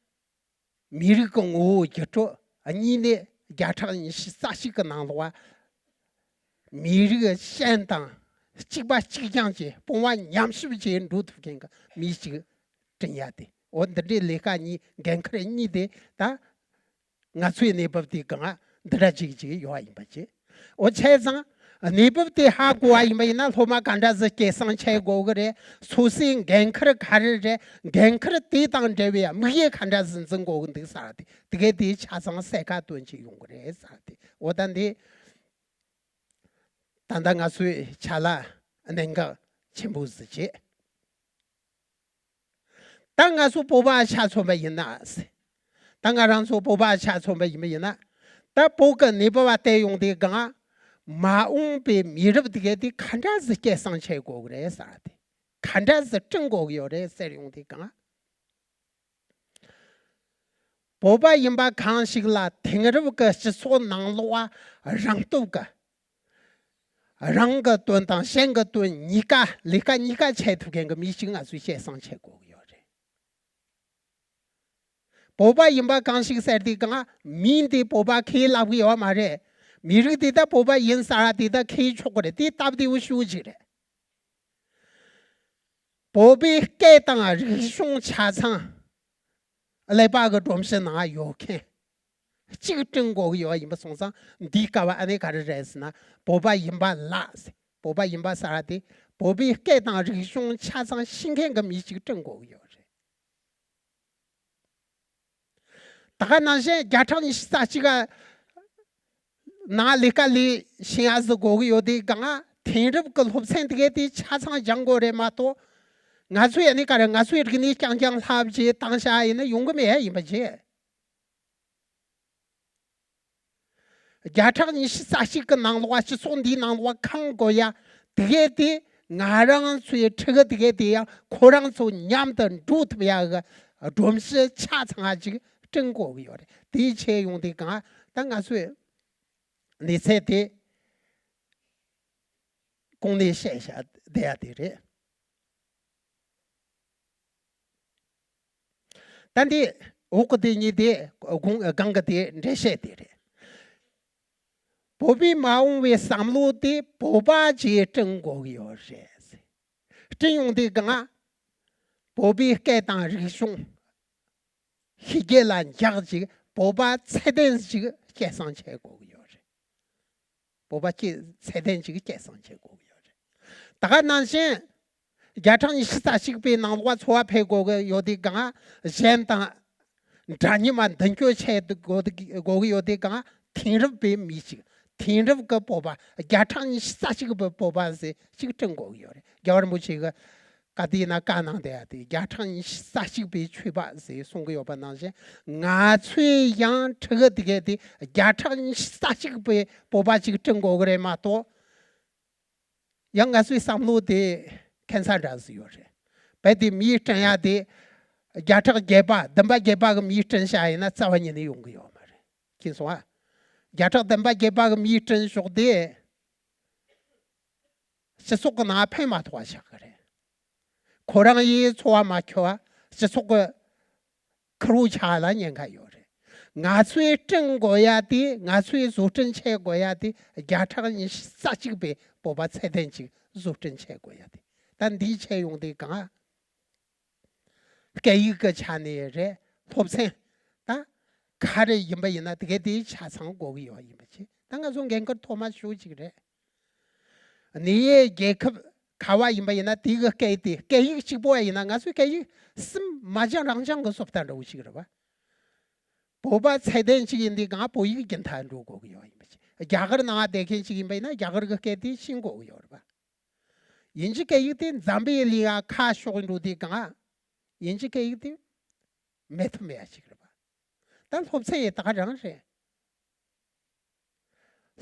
མི་རིགས་ཀྱི་ངོ་བོ་བརྒྱུད་སྤྲོད། གཉིས་ནས་བརྒྱ་ཕྲག་ཉི་ཤུ་རྩ་གཅིག་གི་ནང་ལོགས་མི་རིགས་གཞན་དང་གཅིག་པ་གཅིག་རྐྱང་བྱས། སྤོང་བ་ཉམས་ཞིབ་བྱས་འགྲོ་ཐུབ་མཁན་གྱི་མི་ཞིག་བསྐྲུན་ཡ་དེ། འོ་འདི་འདྲའི་ལས་ཀ་གཉིས། འགན་ཁུར་གཉིས་དེ་ད་ང་ཚོའི་གནས་བབ་དེའི་སྒང་འདི་འདྲ་ཅིག་ཅིག་ཡོད་པ་ཡིན་པ་བྱས། འོ་བྱས་ཙང་གནས་བབ་དེ་ཧ་གོ་བ་ཡིན་པ་ཡིན་ན། སློབ་མ་ག་འདྲ་ཟིག་སྐྱེད་སྲིང་བྱེད་དགོས་གི་རེད། སོ་སོའི་འགན་ཁུར་ག་རེ་རེད། འགན་ཁུར་དེ་དང་འབྲེལ་བའི་དམིགས་ཡུལ་ག་འདྲ་ཟིག་འཛིན་དགོས་གི་འདུག་ཟེར་བ་དེ། དེ་གས་དེ་ཆ་ཚང་གསལ་ཁ་སྟོན་ཅིག་ཡོང་གི་རེད་ཟེར་བ་དེ། འོ་ད་འདི་ད་ལྟ་ང་ཚོའི་ཆ་ལ་གནད་འགག་ཆེན་པོ་ཟིག་བྱས། ད་ང་ཚོ་བོད་པ་ཆ་མཚོན་པ་ཡིན་ན། ད་ང་རང་ཚོ་བོད་པ་ཆ་མཚོན་པ་ཡིན་པ་ཡིན་ན། ད་བོད་ཀྱི་གནས་བབ་བལྟས་ཡོང་དུས་སྒང་། མ་འོངས་པའི་མི་རབས་དེ་གས་དེ་ག་འདྲ་ཟིག་སྐྱེད་སྲིང་བྱེད་དགོས་གི་རེད་ཟེར་བ་དེ། ག་འདྲ་ཟིག་བསྐྲུན་དགོས་གི་ཡོད་རེད་ཟེར་ཡོང་དུས་སྒང་། བོད་པ་ཡིན་པ་གང་ཞིག་ལ་དེང་རབས་ཀྱི་སྤྱི་ཚོགས་ནང་ལོགས་རང་སྟོབས་ཀྱི། རང་གི་དོན་དང་གཞན་གྱི་དོན་གཉིས་ཀ། ལས་ཀ་གཉིས་ཀ་བྱེད་ཐུབ་མཁན་གྱི་མི་ཞིག་ང་ཚོས་སྐྱེད་སྲིང་བྱེད་དགོས་ཀྱི་ཡོད་རེད། བོད་པ་ཡིན་པ་གང་ཞིག་ཟེར་དུས་སྒང་། མིང་དེ་བོད་པ་ཁས་ལེན་གྱི་ཡོད་མ་རེད། མི་རིགས་དེ་ད་བོད་པ་ཡིན་ཟེར་བ་དེ་ད་ཁས་ཆོག་གི་རེད། དེ་སྟབས་བདེ་བོ་ཞེ་པོ་ཅིག་རེད། བོད་པའི་སྐད་དང་རིག་གཞུང་ཆ་ཚང་ཀླད་པ་གི་སྒྲོམ་གཞི་ནང་ཡོད་མཁན་གཅིག་བསྐྲུན་དགོས་ཀྱི་ཡོད་ཡིན་པ་སོང་ཙང་། འདིའི་སྐབས་ཨ་ནི་ག་རེ་རེད་ཟེར་ན། བོད་པ་ཡིན་པ་ལ་ཟེར། བོད་པ་ཡིན་པ་ཟེར་བ་དེ་བོད་པའི་སྐད་དང་རིག་གཞུང་ཆ་ཚང་ཤེས་མཁན་གྱི་མི་གཅིག་བསྐྲུན་དགོས་ཀྱི་ཡོད་རེད། ད་ག་ནང་བཞིན་བརྒྱ་ཕྲག་ཉི་ཤུ་རྩ་གཅིག་ག་ནང་ལས་ཀ་ལས་ཤེས་ཡ་ཟིག་དགོས་ཀྱི་ཡོད་དུས་སྒང་། དེང་རབས་ཀྱི་སློབ་ཚན་དེ་གས་དེ་ཆ་ཚང་སྦྱང་དགོས་རེད་མ་གཏོགས། ང་ཚོས་ཨ་ནི་ག་རེ། ང་ཚོའི་རིག་གནས་རྐྱང་རྐྱང་ལྷབ་བྱས་བཏང་བཞག་ཡིན་ན་ཡོང་གི་མེད་ཡིན་པ་བྱས། བརྒྱ་ཕྲག་ཉི་ཤུ་རྩ་གཅིག་གི་ནང་ལོགས། སྤྱི་ཚོགས་འདིའི་ནང་ལོགས་ཁེངས་དགོས་ཡ་དེ་གས་དེ། ང་རང་ཚོའི་ཕྲུ་གུ་དེ་གས་དེ་ཡང་ཁོ་རང་ཚོ་མཉམ་དུ་འགྲོ་ཐུབ་ཡ་གི་སྒྲོམ་གཞི་ཆ་ཚང་ཅིག་བསྐྲུན་དགོས་ཀྱི་ཡོད་རེད། དེའི་ཆེད་ཡོང་དུས་སྒང་། ད་ང་ཚོས་གནས་ཚད་དེ་གོང་ནས་བཤད་བཞག་བསྡད་ཡ་དེ་རེད། ད་འདི་འོག་གི་དེ་གཉིས་དེ། གོང་སྒང་གི་དེ་འགྲེལ་བཤད་དེ་རེད། བོད་པའི་མ་འོངས་པའི་བསམ་བློ་དེ་བོད་པ་གིས་བསྐྲུན་དགོས་ཀྱི་ཡོད་རེད། བསྐྲུན་ཡོང་དུས་སྒང་། བོད་པའི་སྐད་དང་རིག་གཞུང་ཤེས་རྒྱུད་ལ་འཇགས་ཅིག་བོད་པ་ཚད་ལྡན་ཅིག་སྐྱེད་སྲིང་བྱེད་དགོས་ཀྱི་ཡོད་རེད། བོད་པ་སྐྱེད། ཚད་ལྡན་ཅིག་སྐྱེད་སྲིང་བྱེད་དགོས་ཀྱི་ཡོད་རེད། ད་ག་ནང་བཞིན་བརྒྱ་ཕྲག་ཉི་ཤུ་རྩ་གཅིག་པའི་ནང་ལོགས་འཚོ་བ་འཕེལ་དགོས་ཀྱི་ཡོད་དུས་སྒང་། གཞན་དང་འདྲ་མཉམ་མདུན་སྐྱོད་བྱེད་དགོས་དགོས་ཀྱི་ཡོད་དུས་སྒང་། དེང་རབས་པའི་མི་ཞིག་དེང་རབས་ཀྱི་བོད་པ། བརྒྱ་ཕྲག་ཉི་ཤུ་རྩ་གཅིག་པའི་བོད་པ་ཟེར་ཅིག་བསྐྲུན་དགོས་ཀྱི་ཡོད་རེད། རྒྱལ་བ་རིན་པོ་ཆེ་གིས་ག་དུས་ན་བཀའ་གནང་བསྡད་ཡ་དེ། བརྒྱ་ཕྲག་ཉི་ཤུ་རྩ་གཅིག་པའི་ཆོས་པ་ཟེར་གསུང་གི་ཡོད་པ་ནང་བཞིན། ང་ཚོས་ཡང་ཕྲུ་གུ་དེ་གས་དེ་བརྒྱ་ཕྲག་ཉི་ཤུ་རྩ་གཅིག་པའི་བོད་པ་ཅིག་བསྐྲུན་དགོས་ཀྱི་རེད་མ་གཏོགས། ཡང་ང་ཚོའི་བསམ་བློ་དེ་ཁྱད་མཚར་འདྲ་ཟིག་ཡོད་རེད། རྦད་དེ་མིས་བསྐྲུན་ཡ་དེ། བརྒྱ་ཕྲག་བརྒྱད་པ་བདུན་པ་བརྒྱད་པ་གི་མིས་བསྐྲུན་བཞག་ཡིན་ན་རྩ་བ་ཉིད་ནས་ཡོང་གི་ཡོད་མ་རེད། མཁྱེན་སོང་ཨ། བརྒྱ་ཕྲག་བདུན་པ་བརྒྱད་པ་གི་མིས་བསྐྲུན་ཕྱོགས་དེ། སྤྱི་ཚོགས་ཀྱི་ནང་ཕན་མ་ཐོགས་པ་ཆགས་ཀྱི་རེད། ཁོ་རང་ཡིས་འཚོ་བ་མ་འཁྱོལ་བ། སྤྱི་ཚོགས་ཀྱི་ཁེར་རོ་ཆགས་ལ་ཉེན་ཁ་ཡོད་རེད། ང་ཚོས་བསྐྲུན་དགོས་ཡ་དེ། ང་ཚོས་བཟོ་སྐྲུན་བྱེད་དགོས་ཡ་དེ། བརྒྱ་ཕྲག་ཉི་ཤུ་རྩ་གཅིག་པའི་བོད་པ་ཚད་ལྡན་ཅིག་བཟོ་སྐྲུན་བྱེད་དགོས་ཡ་དེ། ད་འདིའི་ཆེད་ཡོང་དུས་སྒང་། སྐད་ཡིག་གི་ཆ་ནས་རེད། སློབ་ཚན་ད་ག་རེ་ཡིན་པ་ཡིན་ན། དེ་གའི་དེའི་ཆ་ཚང་དགོས་ཀྱི་ཡོད་ཡིན་པ་བྱས། ད་ང་ཚོ་འགན་ཁུར་ཐོག་མ་ཞུ་གཅིག་རེད། གནས་ཡུལ་རྒྱལ་ཁབ་ག་བ་ཡིན་པ་ཡིན་ན། དེ་གི་སྐད་དེ། སྐད་ཡིག་གཅིག་པོ་ཡིན་ན། ང་ཚོའི་སྐད་ཡིག་གསུམ་མ་སྦྱངས་རང་སྦྱངས་གི་སོབ་ད་འདྲ་བོ་ཞིག་རེད་བ། བོད་པ་ཚད་ལྡན་ཅིག་ཡིན་དུས་སྒང་། བོད་ཡིག་རྒྱུན་མཐའ་འགྲོ་དགོས་ཀྱི་ཡོད་ཡིན་པ་བྱས། རྒྱ་གར་ནང་བསྡད་མཁན་ཅིག་ཡིན་པ་ཡིན་ན། རྒྱ་གར་གི་སྐད་དེ་ཤེས་དགོས་ཀྱི་ཡོད་རེད་བ། དབྱིན་ཇི་སྐད་ཡིག་དེ་འཛམ་བུའི་གླིང་ང་ཁ་ཕྱོགས་འགྲོ་དུས་སྒང་། དབྱིན་ཇི་སྐད་ཡིག་དེ་མེད་ཐབས་མེད་ཡ་ཞིག་རེད་པ། ད་སློབ་ཚན་ཡང་ད་ག་རང་རེད།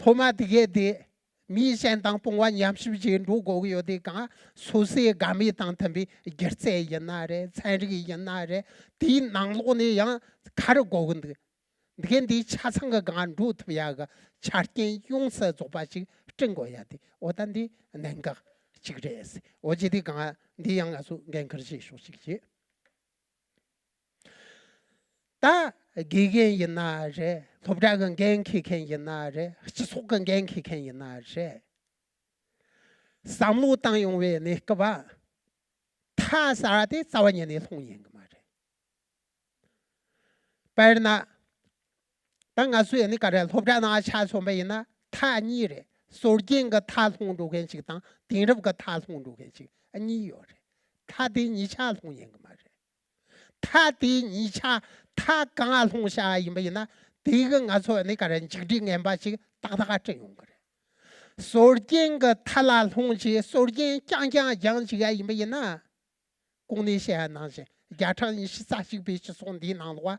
སློབ་མ་དེ་གས་དེ་མི་གཞན་དང་སྤོང་བ་ཉམས་ཞིབ་བྱེད་འགྲོ་དགོས་ཀྱི་ཡོད་དུས་སྒང་། སོ་སོའི་དགའ་མོས་དང་མཐུན་པའི་སྒྱུ་རྩལ་ཡིན་ན་རེད། ཚན་རིག་ཡིན་ན་རེད། དེའི་ནང་ལོགས་ནས་ཡང་ག་རེ་དགོས་ཀྱི་འདུག་འདི་གའི་འདིའི་ཆ་ཚང་གི་སྒང་འགྲོ་ཐུབ་ཡ་གི་ཆ་རྐྱེན་ཡོངས་སུ་རྫོགས་པ་ཞིག་བསྐྲུན་དགོས་ཡ་དེ་འོ་ད་འདི་གནད་འགག་ཅིག་རེད། འོ་ཅི་དེ་སྒང་འདི་ཡང་ང་ཚོ་འགན་འཁུར་བྱེད་ཕྱོགས་ཤིག་བྱེད། ད་དགེ་རྒན་ཡིན་ན་རེད། སློབ་གྲྭ་གི་འགན་འཁྱེར་མཁན་ཡིན་ན་རེད། སྤྱི་ཚོགས་གི་འགན་འཁྱེར་མཁན་ཡིན་ན་རེད། བསམ་བློ་བཏང་ཡོང་བའི་གནས་སྐབས་མཐའ་གསར་བ་དེ་རྩ་བ་ཉིད་ནས་ལྷུང་ཉན་གི་མ་རེད། དཔེར་ན། ད་ང་ཚོས་ནི་ག་རེ་སློབ་གྲྭ་ནང་ཆ་མཚོན་པ་ཡིན་ན་མཐའ་གཉིས་རེད། སྲོལ་རྒྱུན་གྱི་མཐའ་ལྷུང་འགྲོ་མཁན་ཞིག་དང་དེང་རབས་ཀྱི་མཐའ་ལྷུང་འགྲོ་མཁན་ཞིག་གཉིས་ཡོད་རེད། མཐའ་དེ་གཉིས་ཆ་ལྷུང་ཉན་གི་མ་རེད། མཐའ་དེ་གཉིས་ཆ་མཐའ་གང་ལྷུང་བྱ་ཡིན་པ་ཡིན་ན་དེ་གི་ང་ཚོ་ནི་ག་རེ་འཇིགས་འདྲི་ངན་པ་ཞིག་ཏག་ཏག་སྤྲད་ཡོང་གི་རེད། སྲོལ་རྒྱུན་གྱི་མཐའ་ལ་ལྷུང་བྱས་སྲོལ་རྒྱུན་རྐྱང་རྐྱང་སྦྱངས་བྱས་ཡིན་པ་ཡིན་ན། གོང་ནས་བཤད་ཡ་ནང་བཞིན་བརྒྱ་ཕྲག་ཉི་ཤུ་རྩ་གཅིག་པའི་སྤྱི་ཚོགས་འདིའི་ནང་ལོགས་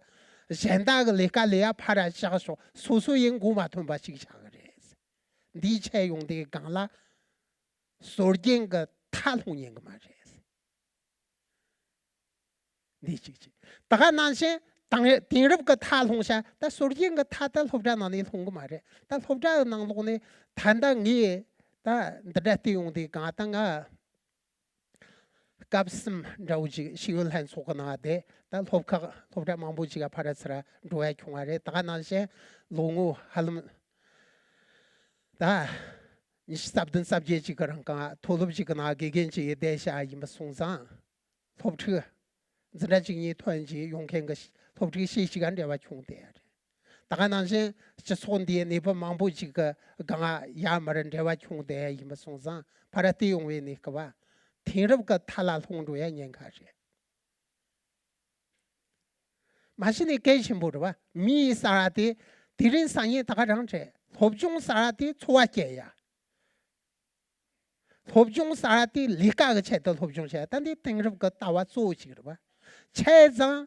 གཞན་དག་གི་ལས་ཀ་ལས་ཡ་ཕར་བཞག་ཤོག་སོ་སོ་ཡིན་མགོ་མ་ཐོན་པ་ཞིག་ཆགས་ཀྱི་རེད། འདིའི་ཆེད་ཡོང་དེའི་སྒང་ལ་སྲོལ་རྒྱུན་གྱི་མཐའ་ལྷུང་ཉན་གི་མ་རེད། འདི་གཅིག་གཅིག་ད་ག་ནང་བཞིན་དེང་དེང་རབས་ཀྱི་མཐའ་ལྷུང་བྱ་ད་སྲོལ་རྒྱུན་གྱི་མཐའ་ད་སློབ་གྲྭ་ནང་ནས་ལྷུང་གི་མ་རེད། ད་སློབ་གྲྭ་གི་ནང་ལོགས་ནས་ད་ལྟ་ངས་ད་འདི་འདྲ་བལྟས་ཡོང་དུས་གང་ད་ང་སྐབས་གསུམ་འདྲ་བོ་ཅིག་ཤེས་ཡོན་ལྷན་ཚོགས་ཀྱི་ནང་བསྡད། ད་སློབ་ཁག་སློབ་གྲྭ་མང་པོ་ཅིག་ག་ཕར་ཚུར་འགྲོ་ཡ་བྱུང་བ་རེད། ད་ག་ནང་བཞིན་ལོ་ངོ་ཧ་ལམ་ད་ཉི་ཤུ་རྩ་བདུན་རྩ་བརྒྱད་ཅིག་གི་རིང་གང་མཐོ་སློབ་ཅིག་གི་ནང་དགེ་རྒན་ཅིག་ཡིན་བསྡད་བྱ་ཡིན་པ་སོང་ཙང་སློབ་ཕྲུག་འཛིན་གྲྭ་གཅིག་གཉིས་ཐོན་རྗེས་ཡོང་མཁན་གྱི་སློབ་ཕྲུག་ཤས་ཤིག་ག་འབྲེལ་བ་བྱུང་བསྡད་ཡ་རེད། ད་ག་ནང་བཞིན་སྤྱི་ཚོགས་འདིའི་གནས་བབ་མང་པོ་ཅིག་གི་སྒང་ཡར་མར་འབྲེལ་བ་བྱུང་བསྡད་ཡ་ཡིན་པ་སོང་ཙང་ཕར་བལྟས་ཡོང་བའི་གནས་སྐབས་དེང་རབས་ཀྱི་མཐའ་ལ་ལྷུང་འགྲོ་ཡ་ཉེན་ཁ་རེད། མ་གཞི་ནས་གལ་ཆེན་པོ་རེད་བ། མི་གསར་བ་དེ་དེ་རིང་སང་ཉིན་ད་ག་རང་རེད། སློབ་སྦྱོང་གསར་བ་དེ་འཚོ་བ་སྐྱེལ་ཡ། སློབ་སྦྱོང་གསར་བ་དེ་ལས་ཀ་གི་ཆེད་དུ་སློབ་སྦྱོང་བྱས་ད་འདི་དེང་རབས་ཀྱི་ལྟ་བ་གཙོ་བོ་ཞིག་རེད་བ། བྱས་ཙང་།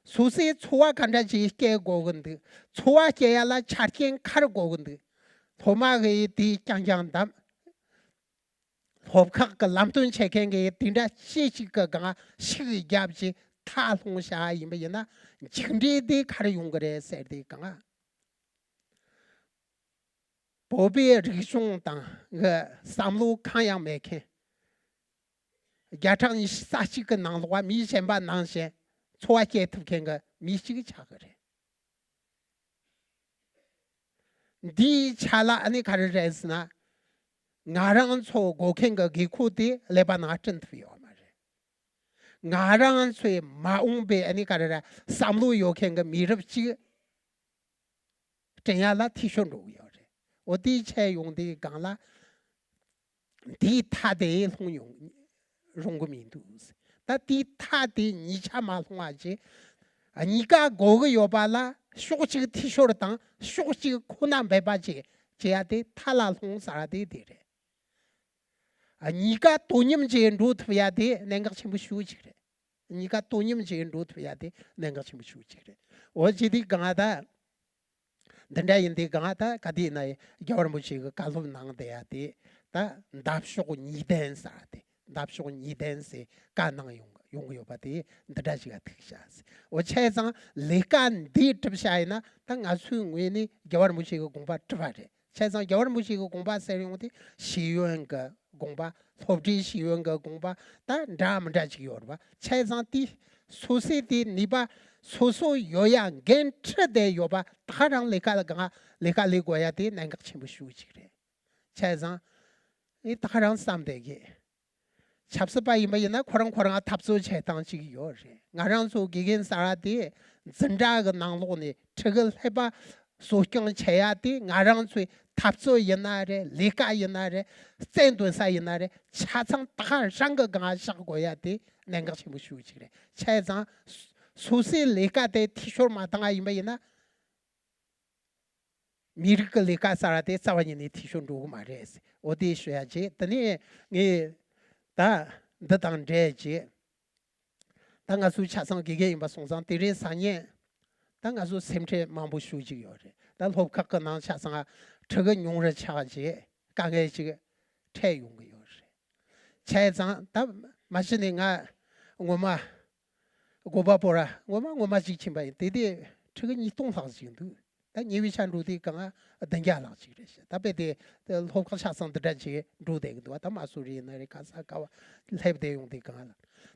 སོ་སོའི་འཚོ་བ་ག་འདྲ་ཅིག་སྐྱེལ་དགོས་ཀྱི་འདུག་འཚོ་བ་སྐྱེལ་ཡ་ལ་ཆ་རྐྱེན་ག་རེ་དགོས་ཀྱི་འདུག་སློབ་མ་གིས་དེ་རྐྱང་རྐྱང་བདམས། སློབ་ཁག་གི་ལམ་སྟོན་བྱེད་མཁན་གྱིས་དེ་འདྲ་ཅི་ཞིག་གི་སྒང་ཤུགས་བརྒྱབ་ཅིག་མཐའ་ལྷུང་བྱ་ཡིན་པ་ཡིན་ན་མཇུག་འབྲས་དེ་ག་རེ་ཡོང་གི་རེད་ཟེར་དེ་སྒང་། བོད་པའི་རིག་གཞུང་དང་གི་བསམ་བློ་གང་ཡང་མེད་མཁན། བརྒྱ་ཕྲག་ཉི་ཤུ་རྩ་གཅིག་གི་ནང་ལོགས་མི་གཞན་པ་ནང་བཞིན་འཚོ་བ་སྐྱེལ་ཐུབ་མཁན་གྱི་མི་གཅིག་ཆགས་ཀྱི་རེད། འདིའི་ཆ་ལ་ཨ་ནི་ག་རེ་རེད་ཟེར་ན། ང་རང་ཚོ་དགོས་མཁན་གྱི་དགོས་མཁོ་དེ་ཀླད་པ་ནང་བསྐྲུན་ཐུབ་ཡོད་མ་རེད། ང་རང་ཚོའི་མ་འོངས་པའི་ཨ་ནི་ག་རེ་རེད་བསམ་བློ་ཡོད་མཁན་གྱི་མི་རབས་གཅིག་བསྐྲུན་ཡ་ལ་འཐུས་ཤོར་འགྲོ་གི་ཡོད་རེད། འོ་དེའི་ཆེད་ཡོང་དེའི་སྒང་ལ། དེའི་མཐའ་དེ་ལྷུང་ཡོང་རུང་གི་མི་འདུག་ད་དེའི་མཐའ་དེ་གཉིས་ཆ་མ་ལྷུང་བ་བྱས། གཉིས་ཀ་དགོས་གི་ཡོད་པ་ལ་ཕྱོགས་གཅིག་འཐུས་ཤོར་དང་ཕྱོགས་གཅིག་ཁོ་ན་འབད་པ་བྱས་བྱེད་ཡ་དེ་མཐའ་ལ་ལྷུང་ཟེར་བ་དེ་དེ་རེད། གཉིས་ཀ་དོ་མཉམ་བྱས་འགྲོ་ཐུབ་ཡ་དེ་གནད་འགག་ཆེན་པོ་ཞེ་པོ་ཅིག་རེད། གཉིས་ཀ་དོ་མཉམ་བྱས་འགྲོ་ཐུབ་ཡ་དེ་གནད་འགག་ཆེན་པོ་ཞེ་པོ་ཅིག་རེད། འོ་བྱས་དུས་གང་ད། འདི་འདྲ་ཡིན་དུས་གང་ད་ག་དུས་ན་རྒྱལ་བ་རིན་པོ་ཆེ་གི་བཀའ་སློབ་གནང་བསྡད་ཡ་དེ་ད་འདབ་གཤོག་གཉིས་ལྡན་ཟེར་བ་དེ་འདབ་གཤོག་གཉིས་ལྡན་ཟེར་བཀའ་གནང་ཡོང་ཡོང་གི་ཡོད་པ་དེ་འདི་འདྲ་ཞིག་ལ་ཐུག་བྱ་ཟེར། འོ་བྱས་ཙང་ལས་ཀ་འདི་གྲུབ་བྱ་ཡིན་ན་ད་ང་ཚོའི་ངོས་ནས་རྒྱལ་བ་རིན་པོ་ཆེ་གི་དགོངས་པ་གྲུབ་པ་རེད། བྱས་ཙང་རྒྱལ་བ་རིན་པོ་ཆེ་གི་དགོངས་པ་ཟེར་ཡོང་དེ་ཤེས་ཡོན་གྱི་དགོངས་པ། སློབ་གྲྭའི་ཤེས་ཡོན་གྱི་དགོངས་པ་ད་འདྲ་མི་འདྲ་ཅིག་ཡོད་རེད་པ། བྱས་ཙང་དེ་སོ་སོའི་དེ་ནུས་པ་སོ་སོ་ཡོད་ཡ་འགན་འཁྲི་བསྡད་ཡོད་པ་ད་ག་རང་ལས་ཀ་ལ་གང་ལས་ཀ་ལས་དགོས་ཡ་དེ་གནད་འགག་ཆེན་པོ་ཞེ་པོ་ཅིག་རེད། བྱས་ཙང་ཨེ་ད་ག་རང་བསམ་བསྡད་གི། ཆབ་སྲིད་པ་ཡིན་པ་ཡིན་ན་ཁོ་རང་ཁོ་རང་འཐབ་རྩོད་བྱེད་སྟངས་ཅིག་ཡོད་རེད། ང་རང་ཚོ་དགེ་རྒན་གསར་བ་དེ་འཛིན་གྲྭ་གི་ནང་ལོགས་ནས་ཕྲུ་གུ་ལྷག་པ་གསོ་སྐྱོང་བྱེད་ཡ་དེ་ང་རང་ཚོའི་འཐབ་རྩོད་ཡིན་ན་རེད། ལས་ཀ་ཡིན་ན་རེད། རྩལ་འདོན་ས་ཡིན་ན་རེད། ཆ་ཚང་ད་ག་རང་གི་སྒང་བཞག་དགོས་ཡ་དེ་གནད་འགག་ཆེན་པོ་ཞེ་པོ་ཅིག་རེད། བྱས་ཙང་སོ་སོའི་ལས་ཀ་དེ་འཐུས་ཤོར་མ་བཏང་བ་ཡིན་པ་ཡིན་ན། མི་རིགས་ཀྱི་ལས་ཀ་གསར་བ་དེ་རྩ་བ་ཉིད་ནས་འཐུས་ཤོར་འགྲོ་གི་མ་རེད། འོ་དེ་ཞུ་ཡ་བྱས། དེ་ནས་ངས་ད་འདི་དང་འབྲེལ་བྱས། ད་ང་ཚོའི་ཆ་ཚང་དགེ་རྒན་ཡིན་པ་སོང་ཙང་དེ་རིང་སང་ཉིན་ད་ང་ཚོ་སེམས་ཁྲལ་མང་པོ་ཞེ་པོ་ཅིག་ཡོད་རེད། ད་སློབ་ཁག་གི་ནང་ཆ་ཚང་ཕྲུ་གུ་ཉུང་རུ་ཆགས་བྱས་དཀའ་ངལ་ཅིག་འཕྲད་ཡོང་གི་ཡོད་རེད། བྱས་ཙང་ད་མ་གཞི་ནས་ང་ངོ་མ་དགོན་པ་པོ་ར་ངོ་མ་ངོ་མ་ཅིག་ཕྱིན་པ་ཡིན། དེ་དེ་ ཕྲུ་གུ་ཉིས་སྟོང་ལྷག་ཅིག་འདུག་ད་ཉེ་བའི་ཆར་འགྲོ་དུས་གང་ང་བདུན་བརྒྱ་ལྷག་ཅིག་རེད་ཤག་ད་དཔེ་དེ་དེ་སློབ་ཁག་ཆ་ཚང་འདི་འདྲ་ཅིག་འགྲོ་བསྡད་གི་འདུག་ད་མ་སུ་རི་ཡིན་ན་རེད། ག་ས་ག་བ་སླེབས་བསྡད་ཡོང་དུས་གང་ང་ལ།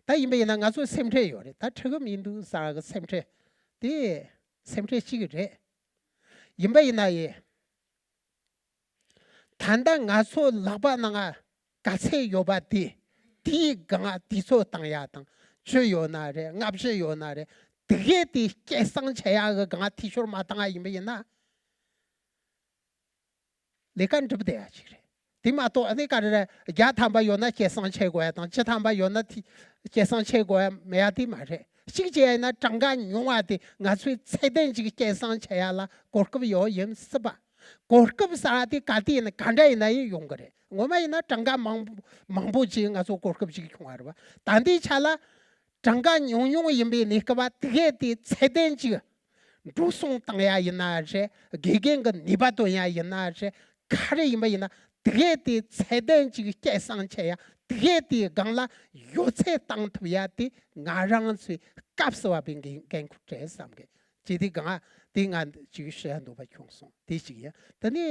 ད་ཡིན་པ་ཡིན་ན་ང་ཚོ་སེམས་ཁྲལ་ཡོད་རེད། ད་ཕྲུ་གུ་མི་འདུག་ཟེར་གི་སེམས་ཁྲལ་དེ་སེམས་ཁྲལ་གཅིག་རེད། ཡིན་པ་ཡིན་ན་ཡིན། ད་ལྟ་ང་ཚོ་ལག་པ་ནང་ག་ཚད་ཡོད་པ་དེ་དེའི་སྒང་དུས་ཚོད་བཏང་ཡ་དང་བཅུ་ཡོད་ན་རེད། ལྔ་བཅུ་ཡོད་ན་རེད། དེ་གས་དེ་སྐྱེད་སྲིང་བྱེད་ཡ་གི་སྒང་དུས་ཚོད་མ་བཏང་ཡ་ཡིན་པ་ཡིན་ན། ལས་ཀ་འགྲུབ་བསྡད་ཡ་ཅིག་རེད། དེ་མ་གཏོགས་ཨ་ནི་ག་རེ་རེད། བརྒྱ་ཐམ་པ་ཡོད་ན་སྐྱེད་སྲིང་བྱེད་དགོས་ཡ་དང་། བཅུ་ཐམ་པ་ཡོད་ན་དེ་སྐྱེད་སྲིང་བྱེད་དགོས་ཡ་མེད་ཡ་དེ་མ་རེད། གཅིག་བྱས་ཡིན་ན་གྲངས་ཀ་ཉུང་བ་དེ་ང་ཚོའི་ཚད་ལྡན་ཅིག་སྐྱེད་སྲིང་བྱེད་ཡ་ལ་གོ་སྐབས་ཡོད་ཡིན་སྲིད་པ། གོ་སྐབས་ཟེར་བ་དེ་ག་དུས་ཡིན་ན་ག་འདྲ་ཡིན་ན་ཡང་ཡོང་གི་རེད། ངོ་མ་ཡིན་ན་གྲངས་ཀ་མང་མང་པོ་ཅིག་ང་ཚོ་གོ་སྐབས་ཅིག་བྱུང་བ་རེད་བ། ད་ལྟའི་ཆ་ལ་གྲངས་ཀ་ཉུང་ཉུང་ཡིན་པའི་གནས་སྐབས་དེ་གས་དེ་ཚད་ལྡན་ཅིག་འགྲོ་སོང་བཏང་ཡ་ཡིན་ན་རེད། དགེ་རྒན་གྱི་ནུས་པ་འདོན་ཡ་ཡིན་ན་རེད། ག་རེ་ཡིན་པ་ཡིན་ན་དེ་གས་དེ་ཚད་ལྡན་ཅིག་སྐྱེད་སྲིང་བྱེད་ཡ། དེ་གས་དེའི་སྒང་ལ་ཡོད་ཚད་བཏང་ཐུབ་ཡ་དེ་ང་རང་ཚོའི་སྐབས་སུ་བབས་པའི་འགན་འགན་ཁུར་རེད་བསམ་གི། ཅི་དེ་སྒང་དེ་ང་ཅིག་ཞུ་ཡ་འདོད་པ་བྱུང་སོང་། དེ་ཞིག་ཡིན། དེ་ནས།